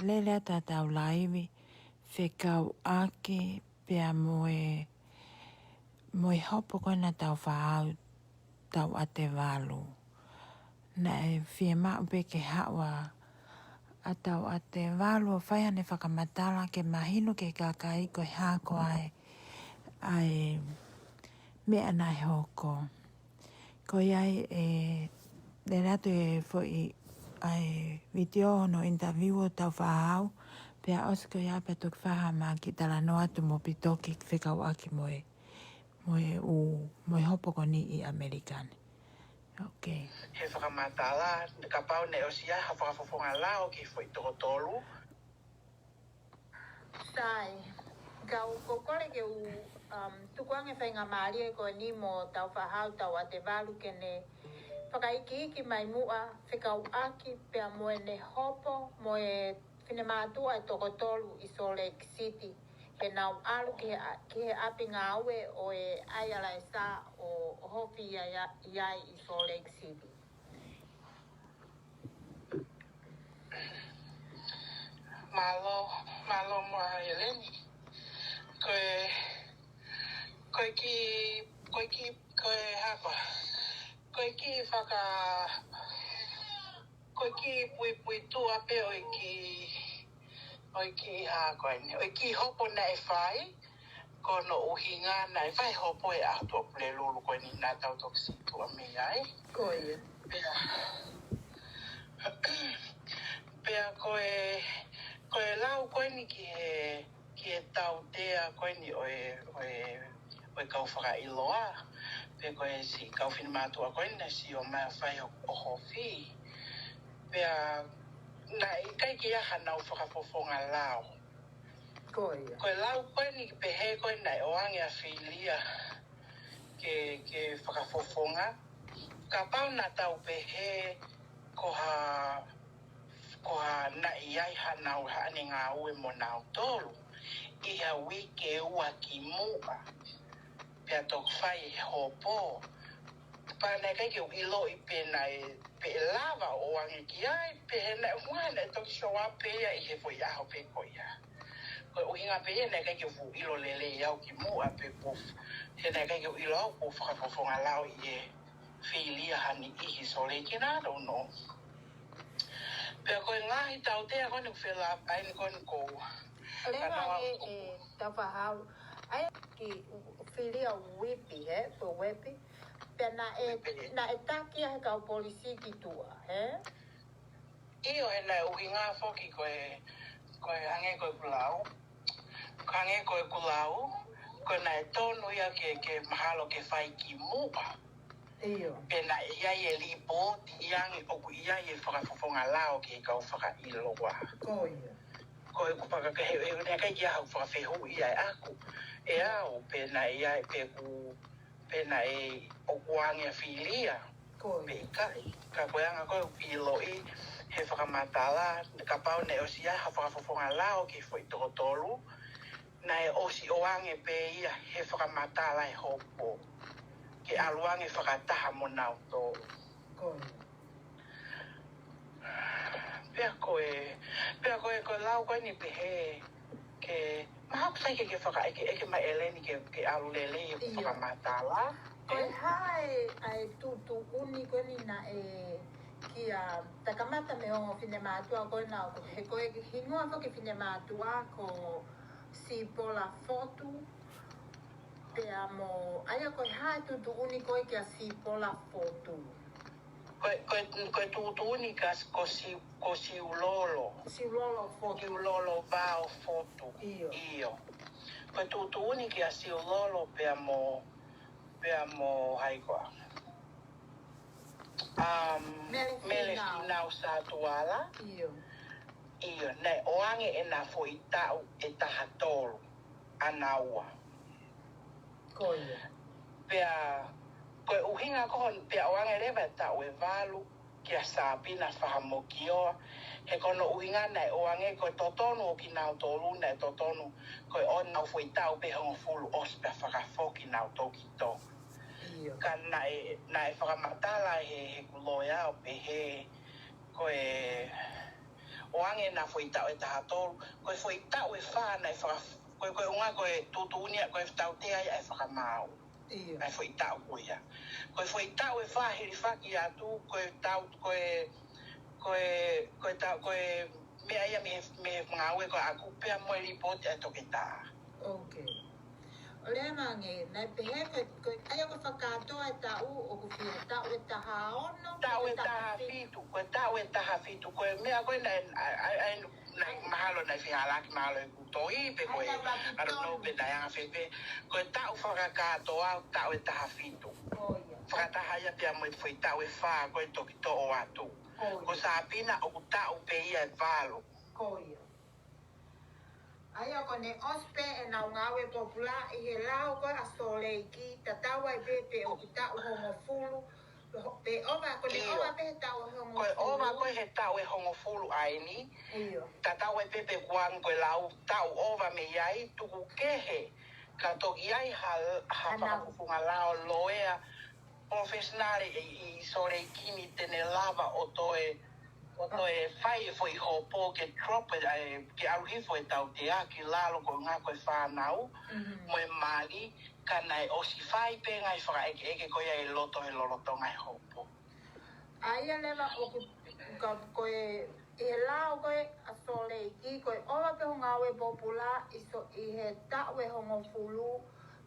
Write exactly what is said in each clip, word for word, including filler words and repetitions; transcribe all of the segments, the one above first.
lele atu ʻetau laivi fekauʻaki pea mo e, mo e hopo ko ena ʻa Tāufaʻāhau Tauatevalu. Naʻe fiemaʻu pē ke haʻu ʻa Tauatevalu ʻo fai haʻane fakamatala ke mahino ki he kakai ko e hā ko ā e, ʻa e meʻa naʻe hoko. Ko ia ai ʻe lele atu e foʻi ʻa e vitiō hono interview ʻo Tāufaʻāhau, pea ʻosi ko ia pea toki fai haʻama kiʻi talanoa atu mo Pitoki fekauʻaki mo e, mo e ʻū, mo e hopo ko eni ʻi ʻAmelika ni. Okay. He fakamatala, kapau naʻe ʻosi ʻi ai ha fakafofonga lao ki he foʻi toko tolu. Sai, kau kole ke u, um, tukuange faingamālie ko eni mo Tāufaʻāhau Tauatevalu ke ne fakaikiiki mai muʻa fekauʻaki pea mo ʻene hopo mo e finemātuʻa ʻe toko tolu ʻi Salt Lake City. Ke nau ʻalu ki he, ki he ʻapi ngāue ʻo e ʻAi Alaesa ʻo, ʻo ʻohofi ʻi ai, ʻi ai ʻi Salt Lake City. Mālō, mālō mo ʻEleni. Ko e, ko e kiʻi, ko e kiʻi, ko e hā koā. Ko e kiʻi faka, ko e kiʻi puipuituʻa pē ʻo e kiʻi, ʻo e kiʻi hā ko eni, ʻo e kiʻi hopo naʻe fai, ko hono ʻuhinga naʻe fai hopo he ʻaho Tuʻapulelulu ko eni naʻa tau toki situʻa mei ai. Ko ia. Pea, pea ko e, ko e lau ko eni ki he, ki he tautea ko eni ʻo e, ʻo e, ʻo e kau fakaʻiloa, pe ko e siʻi kau finemātuʻa ko eni naʻe sio mai ʻo fai hono ʻohofi. Pea naʻe ʻikai ke ʻi ai hanau fakafofonga lao. Ko ia. Ko e lau ko eni pehē ko ē naʻe ʻoange ʻa Filia ke, ke fakafofonga. Kapau naʻa tau pehē ko ha, ko ha naʻe ʻi ai hanau haʻane ngāue mo nautolu ʻi ha uike ua kimuʻa. Pea toki fai e hopo. Pea naʻe ʻikai ke u ʻiloʻi pe naʻe, pe ʻe lava ʻo ʻoange ki ai, pe he naʻe ʻuhinga naʻe toki show up pē ia ʻi he foʻi ʻaho pē ko ia. Ko e ʻuhinga pē ia naʻe ʻikai ke u fuʻu ʻilo lelei au kimuʻa pe ko, he naʻe ʻikai ke u ʻilo au ko e fakafofonga lao ʻi he Filia ha niʻihi Salt Lake, I don't know. Pea ko e ngaahi tautea ko eni ʻoku felāveʻi ai ni ko eni ko. Leva ka naʻa e, e, Tāufaʻāhau. ʻAi ki Filia Uepi, he? Ko Uepi. Pea naʻe, Uepi. Naʻe taki ia he kau polisi ki tuʻa, he? ʻIo, he naʻe ʻuhinga foki ko e, ko e hangē ko ʻeku lau. Hangē ko ʻeku lau, ko e naʻe tonu ia ke, ke mahalo ke fai kimuʻa. ʻIo. Pe naʻe ʻi ai e lipooti ange ʻoku ʻi ai e fakafofonga lao ki he kau fakaʻiloa. Ko ia. Ko ʻeku faka-, he, he, naʻe ʻikai ke ʻi ai haʻaku fakafehuʻi ia ʻaʻaku. ʻE au, pe naʻe ʻi ai, pe ʻoku, pe naʻe ʻoku ʻoange ʻa Filia. Ko ia. Pe ʻikai. Ka ko e anga ko ē ʻoku ʻiloʻi he fakamatala, kapau naʻe ʻosi ʻi ai ha fakafofonga lao ki he foʻi toko tolu, naʻe ʻosi ʻoange pē ia he fakamatala e hopo. Ke ʻalu ange fakataha mo nautolu. Ko ia. Pea ko e, pea ko e, ko e lau ko eni pehē, ke, mahalo ʻoku sai ke, ke fakaʻekeʻeke mai ʻEleni ke, ke ʻalu lelei he ʻIo. Fakamatala. Ko e hā e, ʻa e tuʻutuʻuni ko eni naʻe kia, ta kamata mei he ongo finemātuʻa ko ena, he ko e hingoa foki finemātuʻa ko Sipola Fotu, pea mo, ʻa ia ko e hā e tuʻutuʻuni ko ē kia Sipola Fotu. Ko e, ko e, ko e tuʻutuʻuni kia, ko Si-, ko Siulolo. Siulolo Fotu. Siulolo Vao Fotu. ʻIo. ʻIo. Ko e tuʻutuʻuni kia Siulolo pea mo, pea mo hai koā. Um, Mele Mele Finau. Finau Satuala. ʻIo. ʻIo, naʻe ʻoange ʻena foʻi taʻu ʻe taha tolu ʻanaua. Ko ia. Pea, ko e ʻuhinga ko hono, pea ʻoange leva e taʻu ʻe valu kia Sapina Fahamokioa, he ko hono ʻuhinga naʻe ʻoange ko e totonu ʻo kinautolu naʻe totonu, ko e ʻo nau foʻi taʻu pē hongofulu ʻosi pea fakafoki nautolu ki Tonga. ʻIo. Ka naʻe, naʻe fakamatala he, he kuloea ʻo pehē, ko e, ʻOange ʻena foʻi taʻu ʻe taha tolu, ko e foʻi taʻu ʻe fā naʻe faka-, ko e, ko e ʻuhinga ko e tuʻutuʻuni ia ko e tautea ia ʻa e fakamaau. ʻA e foʻi taʻu ko ia. Ko e foʻi taʻu ʻe fā hilifaki atu, ko e tau, ko e, ko e, ko e tau, ko e meʻa ia mei he, mei he ngāue ko ʻaku pea mo e lipooti ʻa e toketā. ʻOleva ange, naʻe pehē ko e, ko e, ʻa ia ko e fakakātoa e taʻu, ʻoku fiha taʻu ʻe taha ono, taʻu ʻe taha fitu, ko e taʻu ʻe taha fitu, ko e meʻa ko e naʻe, ʻa, ʻa, ʻa, naʻe mahalo naʻe fehālaaki mahalo ʻeku tohi, pe ko e, I don't know, pe naʻe anga fēfē, ko e taʻu fakakātoa, taʻu ʻe taha fitu. Fakataha ia pea mo e foʻi taʻu ʻe fā, ko e toki toʻo atu. Ko Sapina ʻoku taʻu pē ia ʻe valu. ʻA ia ko ʻene ʻosi pē ʻenau ngāue pōpula ʻi he lao ko ē ʻa Sōleiki, tatau ai pē pe ʻoku taʻu hongofulu, pe ʻova, ko ʻene ʻova pē he taʻu ʻe hongofulu. Ko e ʻova ko ē he taʻu ʻe hongofulu ʻa eni. Tatau ai pē pe kuo ʻange ko e lau taʻu ʻova mei ai, tuku kehe, ka toki ʻi ai ha, ha fakafofonga lao loea professional ʻi, ʻi Sōleiki ni te ne lava ʻo toe, ʻo toe fai e foʻi hopo ke drop e, ʻa e, ke ʻalu hifo e tautea ki lalo ko e ʻuhinga ko e fānau mo e mali, ka naʻe ʻosi fai pē ngaahi fakaʻekeʻeke ko ia ʻi loto he lolotonga e hopo. ʻA ia leva ʻoku, ka, ko e, ʻi he lao ko ē ʻa Sōleiki, ko e ʻova pē hoʻo ngāue pōpula ʻi so-, ʻi he taʻu ʻe hongofulu,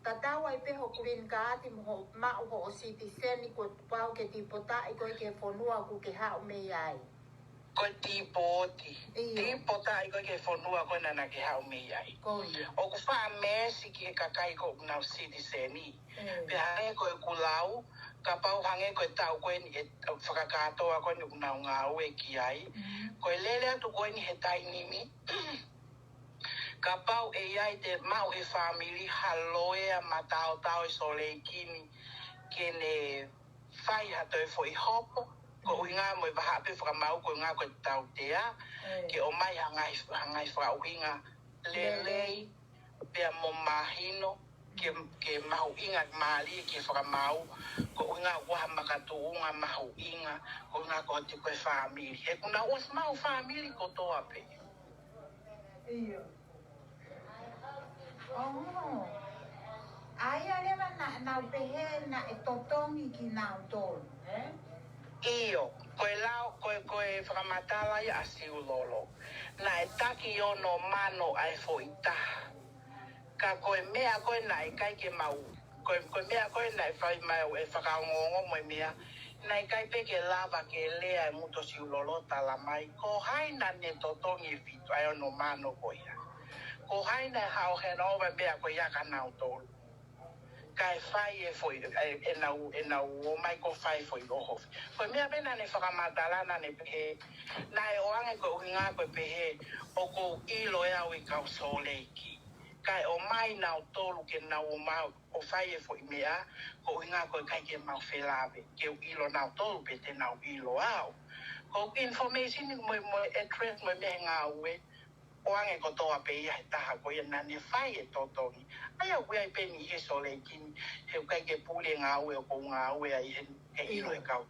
tatau ai pē hoʻo green card mo hoʻo maʻu hoʻo citizen, kuo pau ke tipotaʻi koe ki he fonua ʻoku ke haʻu mei ai. Ko e tipoti. Tipotaʻi koe ki he fonua ko ē naʻa ke haʻu mei ai. ʻOku faʻa meesi ki he kakai ko ē ʻoku nau citizen. Pea hangē ko ʻeku lau, kapau hangē ko e taʻu ko eni ʻe fakakātoa ko eni ʻoku nau ngāue ki ai. Ko e lele atu ko eni he taimi ni, kapau ʻe ʻi ai te maʻu he fāmili ha loea mataotao ʻi Sōleiki ni ke ne fai ha toe foʻi hopo, ko e ʻuhinga mo e vahaʻa pē fakamaau ko e ʻuhinga ko e tautea, ke ʻomai ha ngaahi, ha ngaahi fakaʻuhinga lelei, pea mo mahino, ke, ke mahuʻinga mālie ke fakamaau, ko e ʻuhinga ʻoku ʻi ai ha makatuʻunga mahuʻinga, ko e ʻuhinga ko ē ko e fāmili. He ʻoku nau ʻosi maʻu fāmili kotoa pē. ʻA ia leva naʻa nau pehē naʻe totongi kinautolu, ē? ʻIo, ko e lau, ko e, ko e fakamatala ia ʻa Siulolo. Naʻe taki ono mano ʻa e foʻi taha. Ka ko e meʻa ko ē naʻe ʻikai ke mau, ko e, ko e meʻa ko ē naʻe fai mai ʻe fakaongoongo mo e meʻa, naʻe ʻikai pē ke lava ke lea e ngutu ʻo Siulolo tala mai, ko hai naʻa ne totongi e fitu, ʻa e ono mano ko ia. Ko hai naʻe haʻu ʻo handover e meʻa ko ia kia nautolu. Kae fai e foʻi, e, ʻenau, ʻenau ōmai ko ē fai e foʻi ʻohofi. Ko e meʻa pē naʻa ne fakamatala naʻa ne pehē, naʻe ʻoange ko e ʻuhinga ko e pehē, ʻoku ou ʻilo ʻe au e kau Sōleiki. Kae ʻomai nautolu ke nau ōmai ʻo fai e foʻi meʻa, ko e ʻuhinga ko e ʻikai ke mau felāveʻi, ke u ʻilo nautolu pe te nau ʻilo au. Ko e information mo e, mo e address mo e meʻa he ngāue, ʻoange kotoa pē ia he taha ko ia naʻa ne fai e totongi. ʻA ia ʻoku ʻi ai pē eni he Sōleiki ni, he ʻoku ʻikai ke puli e ngāue ʻoku ou ngāue ai he, he ʻilo e kau.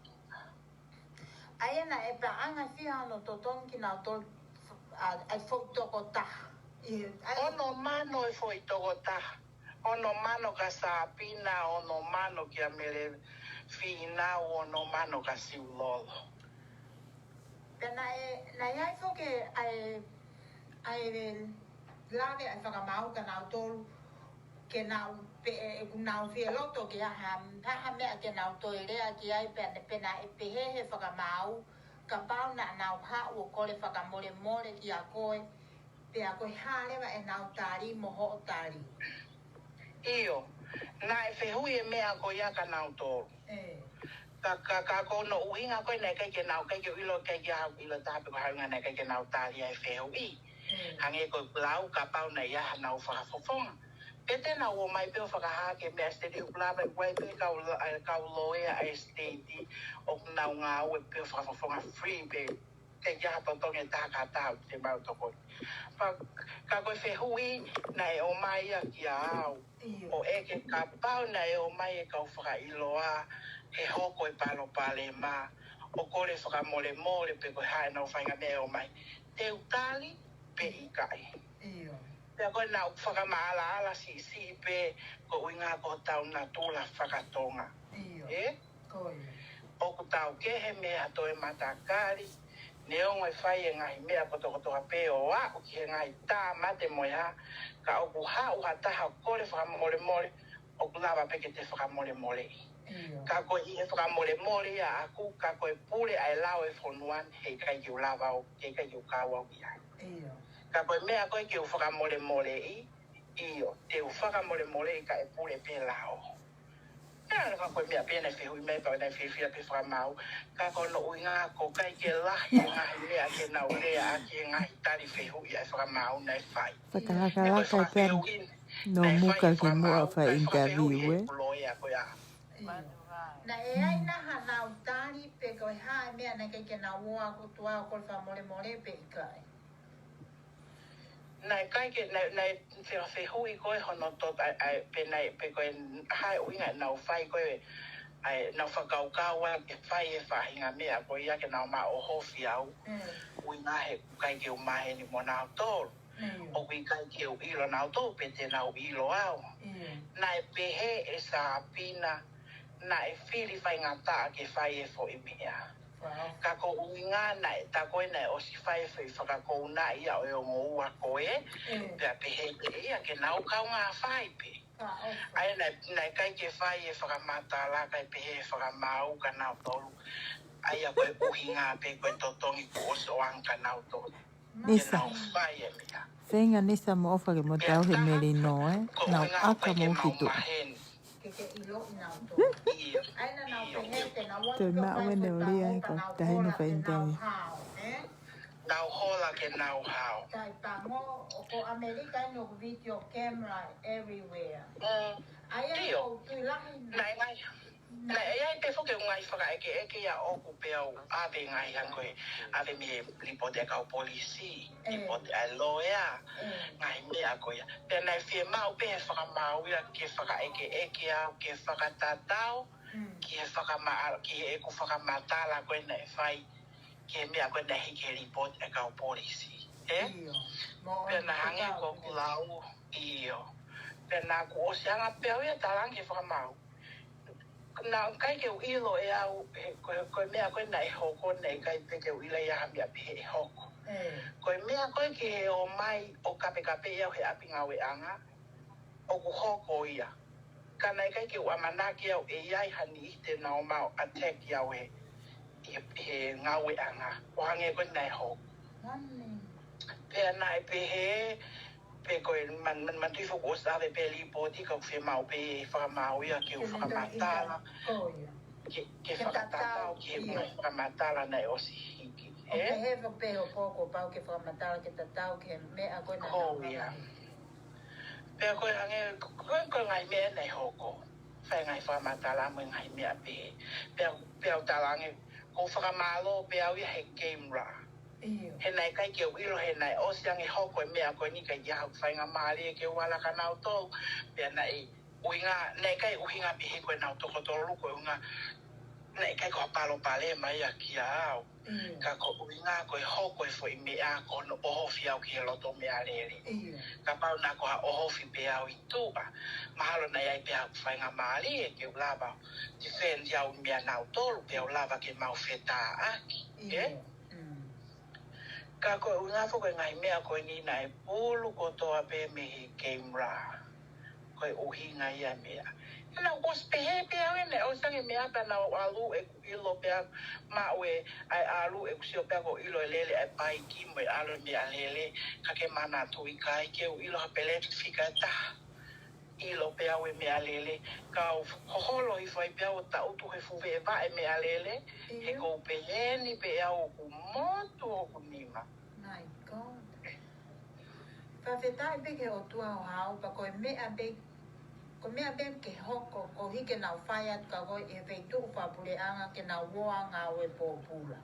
ʻA ia naʻe paʻanga fiha hono totongi kinautolu, ʻa, ʻa e foʻi tokotaha. ʻI, ʻa e ono mano e foʻi tokotaha. Ono mano kia Sapina, ono mano kia Mele Finau, ono mano kia Siulolo. Pea naʻe, naʻe ʻi ai foki ʻa e, ʻa e lave ʻa e fakamaau kia nautolu, ke nau pehē, ʻoku nau fie loto ke ʻi ai ha, ha meʻa ke nau toe lea ki ai, pea, pea naʻe pehē he fakamaau, kapau naʻa nau haʻu ʻo kole fakamolemole kia koe, pea ko e hā leva ʻenau tali mo hoʻo tali. ʻIo, naʻe fehuʻi e meʻa ko ia kia nautolu. Ka, ka, ka ko hono ʻuhinga ko ē naʻe ʻikai ke nau, ʻikai ke u ʻilo, ʻikai ke u ʻilo ʻe au pe ko e hā e ʻuhinga naʻe ʻikai ke nau tali ʻa e fehuʻi. Hangē ko ʻeku lau kapau naʻe ʻi ai haʻanau fakafofonga, pe te nau ōmai pē ʻo fakahā ki he meʻa state, ʻoku lava ʻe, ʻoku ʻi ai pē kau lo-, ʻa e kau loea ʻa e state ʻoku nau ngāue pē ʻo fakafofonga free pē. Ke ʻi ai ha totongi ʻe taha ki ha taha ʻoku te mau tokoni. Pea, ka ko e fehuʻi naʻe ōmai ia kia au. ʻO ʻeke kapau naʻe ōmai e kau fakaʻiloa he hoko e palopalema, ʻo kole fakamolemole pe ko e hā ʻenau faʻahinga meʻa ʻe ōmai. te u tali pe ʻikai. ʻIo. Pea ko ʻenau fakamaʻalaʻala siʻisiʻi pē ko e ʻuhinga ko hotau natula fakatonga. ʻIo. Ē? Ko ia. ʻOku tau kehe mei ha toe matakali, neongo e fai e ngaahi meʻa kotokotoa pē ʻo aʻu ki he ngaahi tāmate mo e hā, ka ʻoku haʻu ha taha ʻo kole fakamolemole, ʻoku lava pē ke te fakamolemoleʻi. ʻIo. Ka ko e ʻi he fakamolemole ia ʻaʻaku, ka ko e pule ʻa e lao e fonua ni, heʻikai ke u lava ʻo, heʻikai ke u kau au ki ai. ʻIo. Ka ko e meʻa ko ē ke u fakamolemoleʻi, ʻio, te u fakamolemoleʻi kae pule pē lao. Pea ka ko e meʻa pē naʻe fehuʻi mai pea naʻe fiefia pē fakamaau, ka ko hono ʻuhinga ko e ʻikai ke lahi e ngaahi meʻa ke nau lea ʻaki e ngaahi tali fehuʻi ʻa e fakamaau naʻe fai. Fakalakalaka ʻEtani. No muka ke muʻa fai interview, ē? Naʻe ʻi ai nai ha lau tali pe ko e hā e meʻa naʻe ʻikai ke nau ō ʻo tuʻu ʻo kole fakamolemole pe ʻikai? Naʻe ʻikai ke, naʻe, naʻe fefehuʻi ko ē hono toto, ʻa e, ʻa e, pe naʻe, pe ko e hā e ʻuhinga ʻenau fai ko ē, ʻa e, nau fakakaukau ai ke fai e faʻahinga meʻa ko ia ke nau maʻu ʻohofi au. Mm. ʻUhinga he ʻikai ke u maheni mo nautolu. Mm. ʻOku ʻikai ke u ʻilo nautolu pe te nau ʻilo au. Mm. Naʻe pehē ʻe Sapina, naʻe fili faingataʻa ke fai e foʻi meʻa. Wow. Ka ko e ʻuhinga naʻe tā ko ē naʻe ʻosi fai e foʻi fakakounaʻi ia ʻo e ongo ua ko ē, mm, pea pehē pē ia ke nau kaungā fai pē. Wow. ʻA ia naʻe, naʻe ʻikai ke fai e fakamatala, kae pehē ʻe he fakamaau kia nautolu. ʻA ia ko e ʻuhinga pē ko e totongi kuo ʻosi ʻoange kia nautolu. Nisa. Ke nau fai e meʻa. Feinga Nisa mo ʻofa ke mo tau he melino, ē? Ko e ʻuhinga ko ē ke mau maheni. Ke ke ʻiloʻi nautolu. ʻIo, ʻio. Toe maʻu ʻene ʻolia he ko e tahi no fai interview. Nau hola ke nau hao. Taipango, ʻoku ʻAmelika eni ʻoku video camera everywhere. Mm. ʻIo. Naʻe ngai. Naʻe ʻi ai pē foki e ngaahi fakaʻekeʻeke ia ʻoku pea u ʻave ngaahi hangē ko e ʻave mei he lipooti ʻa e kau polisi, lipooti ʻa e loea, ngaahi meʻa ko ia. Pea naʻe fiemaʻu pē he fakamaau ia ke fakaʻekeʻeke au, ke fakatatau, ki he fakama-, ki heʻeku fakamatala ko ē naʻe fai, ki he meʻa ko ē naʻe hiki he lipooti ʻa e kau polisi. Ē? ʻIo. Pea naʻe hangē ko ʻeku lau, ʻio. Pea naʻa ku ʻosi anga pē au ia ʻo talaange ki he fakamaau. Naʻe ʻikai ke u ʻilo ʻe au, he, ko, ko e meʻa ko ē naʻe hoko, naʻe ʻikai pē ke u ʻilo ia ha meʻa pehē ʻe hoko. Ko e meʻa ko ē ki he ō mai ʻo kapekapeʻi au he ʻapi ngāueʻanga, ʻoku hoko ia. Ka naʻe ʻikai ke u ʻamanaki au ʻe ʻi ai ha niʻihi te nau ō mai ʻo attack au he, he, he ngāueʻanga. ʻO hangē ko ē naʻe hoko. Pea naʻe pehē, pe ko e man-, man-, manatuʻi foki ʻoku ʻosi ʻave pē lipooti ka ʻoku fiemaʻu pē ʻe he fakamaau ia ke u fakamatala. Ke, ke fakatatau ki he fakamatala naʻe ʻosi hiki. Ē? Pehē foki pē ʻo poko pau ke fakamatala ke tatau ki he meʻa ko ē naʻa nau hiki. Pea ko e hangē, ko e, ko e ngaahi meʻa naʻe hoko. Fai ngaahi fakamatala mo e ngaahi meʻa pehē. Pea, pea u talaange, ʻoku ou fakamālō pē au ia he camera. He naʻe ʻikai ke u ʻilo, he naʻe ʻosi ange hoko e meʻa ko eni, ʻikai ke haʻaku faingamālie ke u ala kia nautolu. Pea naʻe ʻuhinga, naʻe ʻikai ʻuhinga pehē ko ʻenau toko tolu, ko e ʻuhinga naʻe ʻikai ko ha palopalema ia kia au. Ka ko e ʻuhinga ko e hoko e foʻi meʻa ko hono ʻohofi au ki he loto meʻalele. Kapau naʻa ko ha ʻohofi pē au ʻi tuʻa, mahalo naʻe ʻi ai pē haʻaku faingamālie ke u lava defend au meiate nautolu, pea u lava ke mau fetāʻaki. Ē? Ka ko e ʻuhinga foki ko e ngaahi meʻa ko eni naʻe pulu kotoa pē mei he camera. Ko e ʻuhinga ia e meʻa. He naʻa ku ʻosi pehē pē au ʻe naʻe ʻosi ange meʻa pea naʻa ku ʻalu ʻeku ʻilo pea maʻu e, ʻa e ʻalu ʻeku sio pea ko e ʻilo e lele ʻa e paiki mo e ʻalu e meʻalele, ka ke manatuʻi ʻikai ke u ʻilo ha peleti fika ʻe taha. ʻIlo pē au e meʻalele, ka u hoholo hifo ai pē au ʻo taʻutu he fuveʻe vaʻe meʻalele, he ʻoku ou pehē ni pē au ʻoku motu hoku nima. My God. Fakafetaʻi pē ki he ʻOtua ʻo hao, pea ko e meʻa pē, ko e meʻa pē ke hoko, koeʻuhi ke nau fai atu kia koe ʻi he feituʻu fakapuleʻanga ke nau ō ʻo ngāue pōpula.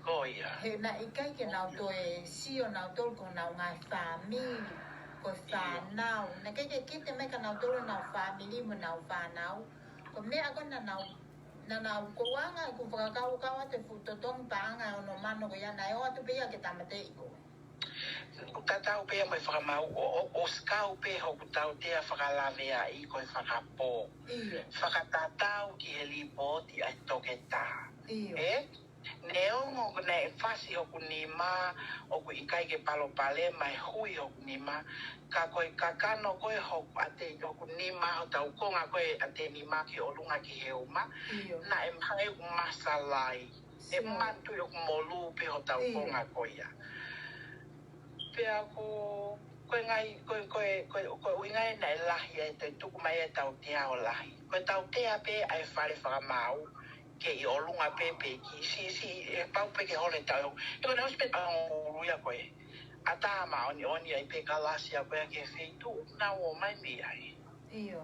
Ko ia. He naʻe ʻikai ke nau toe sio nautolu ko honau ngaahi fāmili, ko e fānau. Naʻe ʻikai ke kite mai kia nautolu honau fāmili mo honau fānau. Ko e meʻa ko ē naʻa nau, naʻa nau ko e anga ʻeku fakakaukau atu e fuʻu totongi paʻanga ʻe ono mano ko ia naʻe ō atu pē ia ke tāmateʻi koe. tatau pē mo e fakamaau, ʻo, ʻo, ʻosi kau pē hoku tautea fakalaveaʻi ko e fakapō. ʻIo. Fakatatau ki he lipooti ʻa e toketā. ʻIo. Ē? Neongo naʻe fasi hoku nima, ʻoku ʻikai ke palopalema e hui hoku nima, ka ko e kakano ko ē hoku ʻate, hoku nima, hotau konga ko ē ʻate nima ki ʻolunga ki he uma, ʻIo. naʻe mahalo ʻoku masalai. ʻE Sio. manatu ʻoku molū pē hotau ʻIo. konga ko ia. Pea ko, ko e ngaahi, ko, ko, ko, ko e ʻuhinga ia naʻe lahi ai, toe tuku mai e tautea ʻo lahi. Ko e tautea pē ʻa e fale fakamaau, ke ʻi ʻolunga pē pe ki siʻisiʻi, ʻe pau pē ke holo e tau. He ko e ʻuhinga pē ʻa e ʻulu ia ko ē. ʻAtā māʻoniʻoni ai pē kalasi ʻa ko ē ki he feituʻu naʻa nau ō mai mei ai. ʻIo.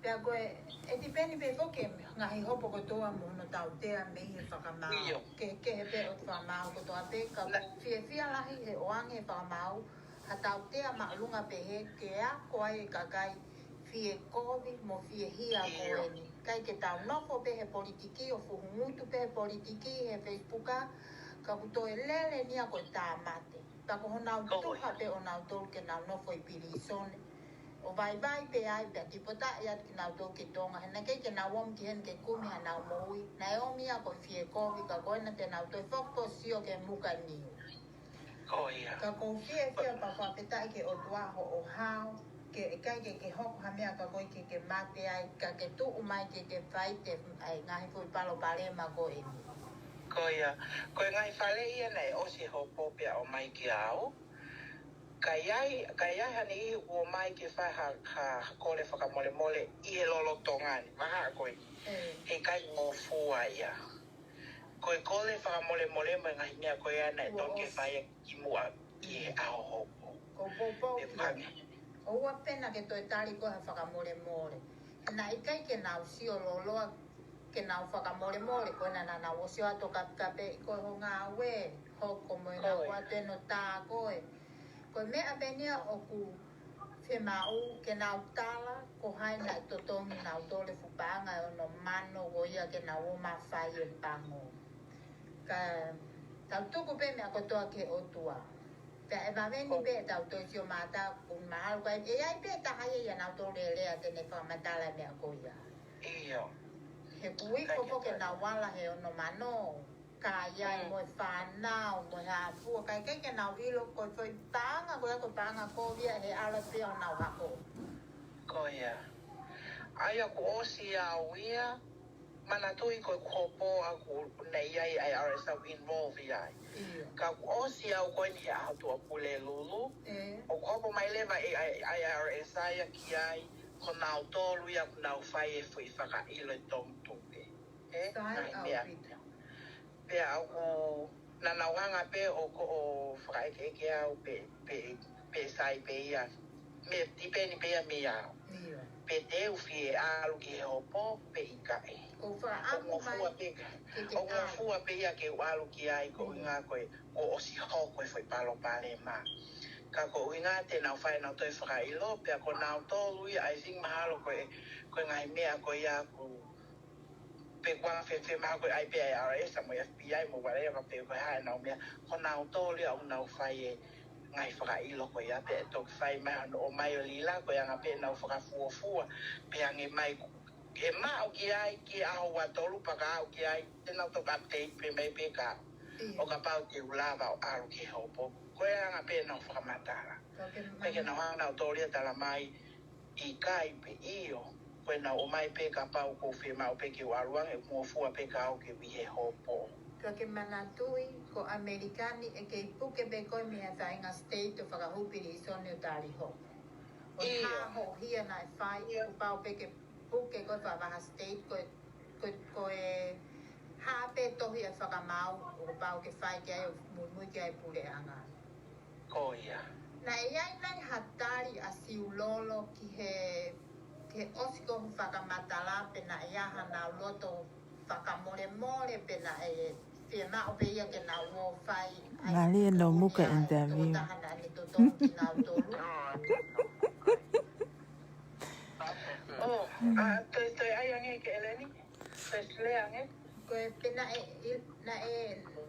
Pea ko e, ʻe tipeni pē foki e ngaahi hopo kotoa mo hono tautea mei he fakamaau. ʻIo. Ke, ke he pē ʻo fakamaau kotoa pē, ka Na- fiefia lahi he ʻoange he fakamaau ha tautea māʻolunga pehē ke ako ai e kakai fie kovi mo fie hia ko ʻIo. eni. ʻIkai ke tau nofo pē he politiki ʻo fuhungutu pē he politiki he Facebook, ka ʻoku toe lele ni ia ko e tāmate. Pea ko honau Ko tuha ia. pē ʻonautolu ke nau nofo ʻi pilīsone. ʻO vaivai pē ai pea tipotaʻi atu kinautolu ki Tonga. He naʻe ʻikai ke nau ō mai ki heni ke kumi hanau moʻui. Naʻe ō mai ia ko e fie kovi ka ko ena te nau toe foki pē ʻo sio ki he muka niu. Ko ia. Ka ʻoku ou fiefia pea fakafetaʻi ki he ʻOtua hoʻo hao. Ke ʻikai ke ke hoko ha meʻa ka ko e ke ke mate ai, ka ke tuʻu mai ke ke fai te ai ngaahi foʻi palopalema ko eni. Ko ia, ko e ngaahi fale ia naʻe ʻosi hopo pea ō mai kia au. Ka ʻi ai, ka ʻi ai ha niʻihi ʻoku ō mai ke fai ha, ha, ha kole fakamolemole ʻi he lolotonga ni, vahaʻa ko ē. ʻE. He ʻikai ngofua ia. Ko e kole fakamolemole mo e ngaahi meʻa ko ia naʻe tonu ke Kuo ʻosi. fai ki muʻa ki he ʻaho hopo. Ko poupou ʻE ki pange. ʻOua pē naʻa ke toe tali ko ha fakamolemole. Naʻe ʻikai ke nau sio loloa ke nau fakamolemole, ko ena naʻa nau ʻosi ʻo atu kapekape ʻi ko ho ngāue, hoko mo e Ko ngāue ia. atu ʻenau tā ko ē. Ko e meʻa pē eni ia ʻoku fiemaʻu ke nau tala, ko hai naʻe totongi nautolu e fuʻu paʻanga ʻe ono mano ko ia ke nau ō mai fai e pango. Ka tau tuku pē meʻa kotoa ki he ʻOtua. Pea ʻe vaveni Ko pē ʻetau toe sio mata ʻoku mahalo ko e, ʻe ai pē taha ia ʻia nautolu ʻe lea te ne fakamatala e meʻa ko ia. ʻIo. He ʻoku ʻi ai Ka ke foki ʻenau ala he ono mano. Ka ʻi ai Mm. mo e fānau, mo e hā fua, ka ʻikai ke nau ʻilo ko e foʻi paʻanga, ko ia ko e paʻanga ko ia he ala pē ʻo nau hako. Ko ia. ʻA ia kuo ʻosi au ia, manatuʻi ko e hopo ʻaʻaku naʻe ʻi ai ʻa e I R S au involve ʻi ai. ʻIo. Ka kuo ʻosi au ko eni he ʻaho Tuʻapulelulu, Lulu, ʻE. ʻoku hopo mai leva e, ʻa e, ʻa e I R S ia ki ai, ko nautolu ia ʻoku nau fai e foʻi fakaʻilo e tongitupe. ʻE, Sai ngaahi au meʻa. pita. Pea ʻoku naʻa nau hanga pē ʻo ko ʻo fakaʻekeʻeke au pe, pe, pe sai pē ia. Mei, tipeni pē ia mei au. ʻIo. Pe te u fie ʻalu ki he hopo pe ʻikai. ʻOku fakaʻamu mai ʻOku ngofua pē ka, ke ke ʻoku ngofua pē ia ke u ʻalu ki ai ko e ʻuhinga ko e, kuo ʻosi hoko e foʻi palopalema. Ka ko e ʻuhinga te nau fai ʻenau toe fakaʻilo, pea ko nautolu ia, I think mahalo ko e, ko e ngaahi meʻa ko ia ʻoku pe kuo fēfē mahalo ko e ʻai pē ʻa e I R S mo e F B I mo whatever pe ko e hā ʻenau meʻa, ko nautolu ia ʻoku nau fai e ngaahi fakaʻilo ko ia pea toki fai mai hono ʻomai ʻo lila ko e anga pē ʻenau fakafuofua, pe ange mai ko e maʻu ki ai ki he ʻaho ua tolu pea ka aʻu ki ai, te nau toki update pē mai pē ka ʻIo. ʻo kapau te u lava ʻo ʻalu ki he hopo. Ko e anga pē ʻenau fakamatala. Ka ke Pe ke mai. nau hanga nautolu ia tala mai, ʻikai pe ʻio, ko ʻenau ō mai pē kapau ʻoku fiemaʻu pē ke u ʻalu ange, ngofua pē ka au ke u ʻi he hopo. Ka ke manatuʻi, ko ʻAmelika ni ʻe kei puke pē koe mei he faʻahinga state ʻo fakahū pilīsone ʻo tali hopo. ʻO ʻIo. hā hoʻo hia naʻe fai, ʻIo. kuo pau pē ke puke koe fakaʻapaʻapa state, ko e, ko e, ko e hā pē tohi ʻa e fakamaau, kuo pau ke fai ki ai ʻo muimui ki ai e puleʻanga. Ko ia. Naʻe ʻi ai nai ha tali ʻa Siulolo ki he, ki he ʻosi ko ē fakamatala pe naʻe ʻi ai haʻanau loto fakamolemole pe naʻe fiemaʻu pē ia ke nau ō fai ai Mali e no muka interview. Tokotaha naʻa ne totongi kinautolu. Oh, a, toe, toe ʻai ange ke ʻEleni. Toe lea ange. Ko e pe naʻe, i, naʻe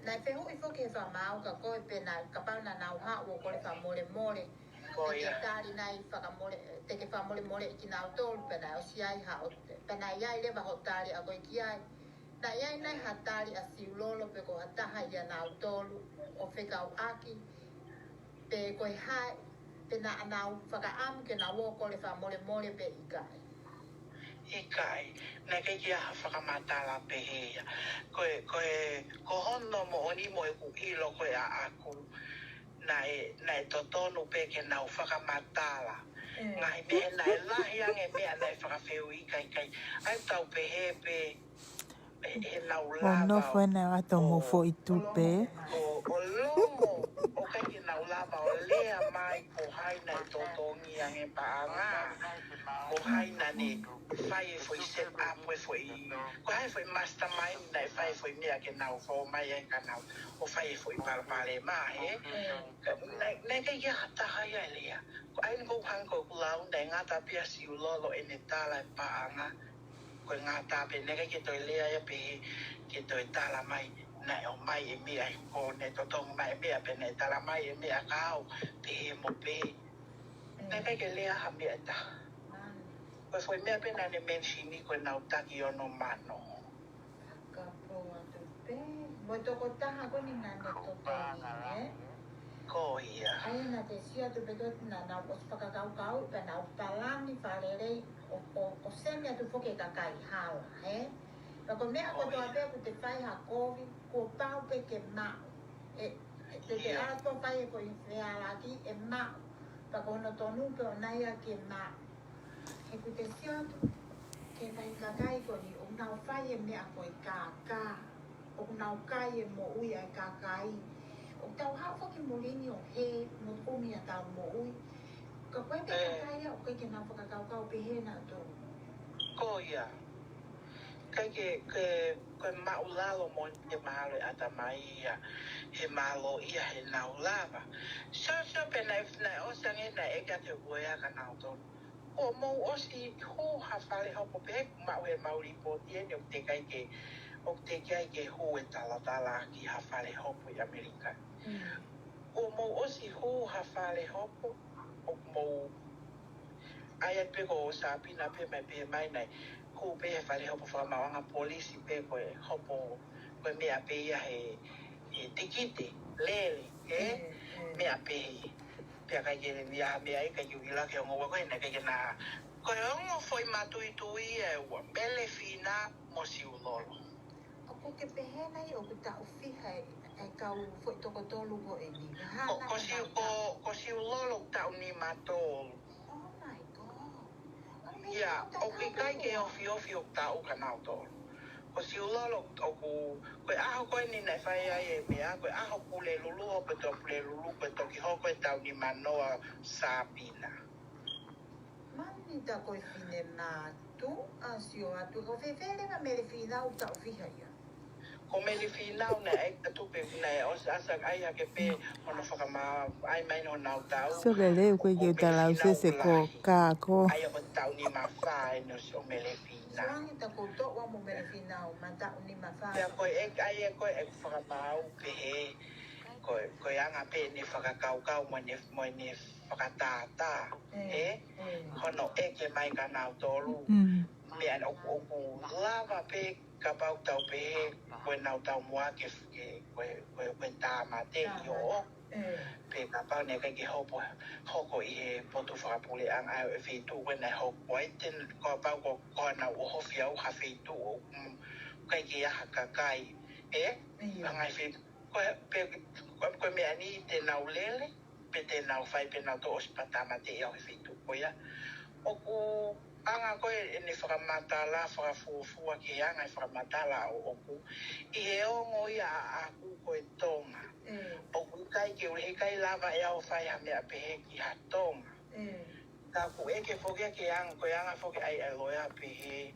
Naʻe fehuʻi foki he fakamaau kia koe pe naʻe kapau naʻa nau haʻu ʻo kole fakamolemole. Ko ia. Te ke tali nai fakamole, te ke fakamolemoleʻi kinautolu pe naʻe ʻosi ʻi ai haʻo, pe naʻe ʻi ai leva hoʻo tali ʻa koe ki ai. Naʻe ʻi ai nai ha tali ʻa Siulolo pe ko ha taha ʻia nautolu ʻo fekauʻaki pe ko e hā, pe naʻa nau fakaʻamu ke nau ō ʻo kole fakamolemole pe ʻikai. ʻIkai, naʻe ʻikai ke ʻi ai ha fakamatala pehē ia. Ko e, ko e, ko hono moʻoni mo ʻeku ʻilo ko ē ʻaʻaku, naʻe, naʻe totonu pē ke nau fakamatala. Mm. Ngaahi meʻa naʻe lahi ange meʻa naʻe fakafehuʻi kakai. ʻAi tau pehē pē, ʻe, ʻe nau lava. Ono fue na ato mo foʻi tupe. ʻO, ʻo longo, ʻo ʻikai ke nau lava ʻo lea mai ko hai naʻe totongi ange paʻanga. Ko hai naʻa ne fai e foʻi set up e foʻi, ko hai foʻi mastermind naʻe fai e foʻi meʻa ke nau fou mai ai ka nau ō ʻo fai e foʻi palopalema, ē? Ka, naʻe, naʻe ʻikai ke ʻi ai ha taha ia ʻe lea. Ko ʻeni ko e hangē ko ʻeku lau, naʻe ngata pē ʻia Siulolo ʻene tala e paʻanga. Ko e ngata pē, naʻe ʻikai ke toe lea ia pehē ke toe tala mai naʻe ō mai e meʻa, ko ʻene totongi mai e meʻa pe naʻe tala mai e meʻa kia au, pehē mo pehē. Naʻe ʻikai ke lea ha meʻa ʻe taha. Ko e foʻi meʻa pē naʻa ne mention ko ʻenau taki ono mano. Ka pō atu pē. Mo e tokotaha ko eni naʻa ne totongi, ē? Ko ia. ʻA ia naʻa te sio atu pē ko ē naʻa nau ʻosi fakakaukau, pea nau palani fakalelei ʻo, ʻo, ʻo send atu foki e kakai hala, ē? Pea ko e meʻa kotoa pē ʻoku te fai ha kovi, kuo pau pē ke maʻu. ʻE, ʻe, te te ʻalu atu ʻo fai e foʻi fealaki ʻe maʻu. Pea ko hono tonu pē ʻoʻona ia ke maʻu. He ʻoku te sio atu ki he ngaahi kakai ko eni, ʻoku nau fai e meʻa ko e kākā. ʻOku nau kai e moʻui ʻa e kakai. ʻOku tau haʻu foki muli ni ʻo hē mo kumi ʻetau moʻui. Ka ko e kakai ia ʻoku ʻikai ke nau fakakaukau pehē nautolu. Ko ia. ʻIkai ke, ke, ko e māʻulalo mo e mahalo e ʻatamai ia, he mālō ia he nau lava. Sio, sio pē naʻe, naʻe ʻosi ange naʻe ʻeke atu he uea kia nautolu. Kuo mou ʻosi hū ha fale hopo pē? Maʻu he mau lipooti eni ʻoku teʻeki ai ke, ʻoku teʻeki ai ke hū e talatala ki ha fale hopo ʻi ʻAmelika. Mm. Kuo mou ʻosi hū ha fale hopo, ʻoku mou ʻai atu pē ko Sāpina pē mai pē mai nai. Hū pē he fale hopo fakamaauʻanga polisi pē ko e hopo, ko e meʻa pē ia he, he tikite, lele, ē? Mm, mm. Meʻa pē ia. Pea ʻikai ke ne ʻi ai ha meʻa ʻikai ke u ʻilo ki he ongo ua ko ē naʻe ʻikai ke na. Ko e ongo foʻi matuitui ʻe ua, Melefina mo Siulolo. ʻOku ke pehē nai ʻoku taʻu fiha e, e kau foʻi toko tolu ko eni? Ko, ko Siu-, ko, ko Siulolo taʻu nima tolu. Oh my God. ʻIo, ʻoku ʻikai ke ofiofi ʻo taʻu kia nautolu. Ko Siulolo ʻoku, ko e ʻaho ko eni naʻe fai ai e meʻa, ko e ʻaho Pulelulu, ko e toki Pulelulu, ko e toki hoko e taʻu nima noa Sāpina. Mani ta ko e fine mātuʻa sio atu, ko fēfē leva Melefina ʻoku taʻu fiha ia? Ko Melefina naʻe ʻai atu pē naʻe ʻosi ʻasi ai hake pē hono fakamaau mai honau taʻu. Sio lelei ʻoku ʻikai ke u talausese ko e kākā. ʻA ia ko e taʻu nima fā eni ʻo Melefina. Sio ange ta ko e toʻu ua mo Melefina ʻo ma taʻu nima fā. Pea ko e ʻai ʻe koe ʻeku fakamaau pehē, ko e, ko e anga pē ʻene fakakaukau mo ʻene, mo ʻene fakatātā, ē? Hono ʻeke mai kia nautolu. Mm. Meʻa ʻoku, ʻoku lava pē kapau tau pehē ko ʻenau taumuʻa ke, ke, ko e, ko e, ko e tāmateʻi ʻo. Pe kapau naʻe ʻikai ke hopo, hoko ʻi he potu fakapuleʻanga ʻa e feituʻu ko ē naʻe hoko ai, te kapau ko, ko ʻenau ʻohofi ʻa ha feituʻu ʻoku, mm, ʻikai ke ʻi ai ha kakai, ē? Ngaahi feituʻu, ko e, pe, ko e, ko e meʻa ni te nau lele, pe te nau fai pe nau toʻo ʻosi pea tāmateʻi au he feituʻu ko ia. ʻOku anga ko ē ʻene fakamatala, fakafuofua ki he anga e fakamatala ʻoʻoku. ʻI he ongo ia ʻaʻaku ko e Tonga. Mm. ʻOku ʻikai ke u, heʻikai lava ʻe au ʻo fai ha meʻa pehē ki ha Tonga. Mm. Ka ʻoku ʻeke foki ia ki he anga, ko e anga foki ʻa e, ʻa e loea pehē,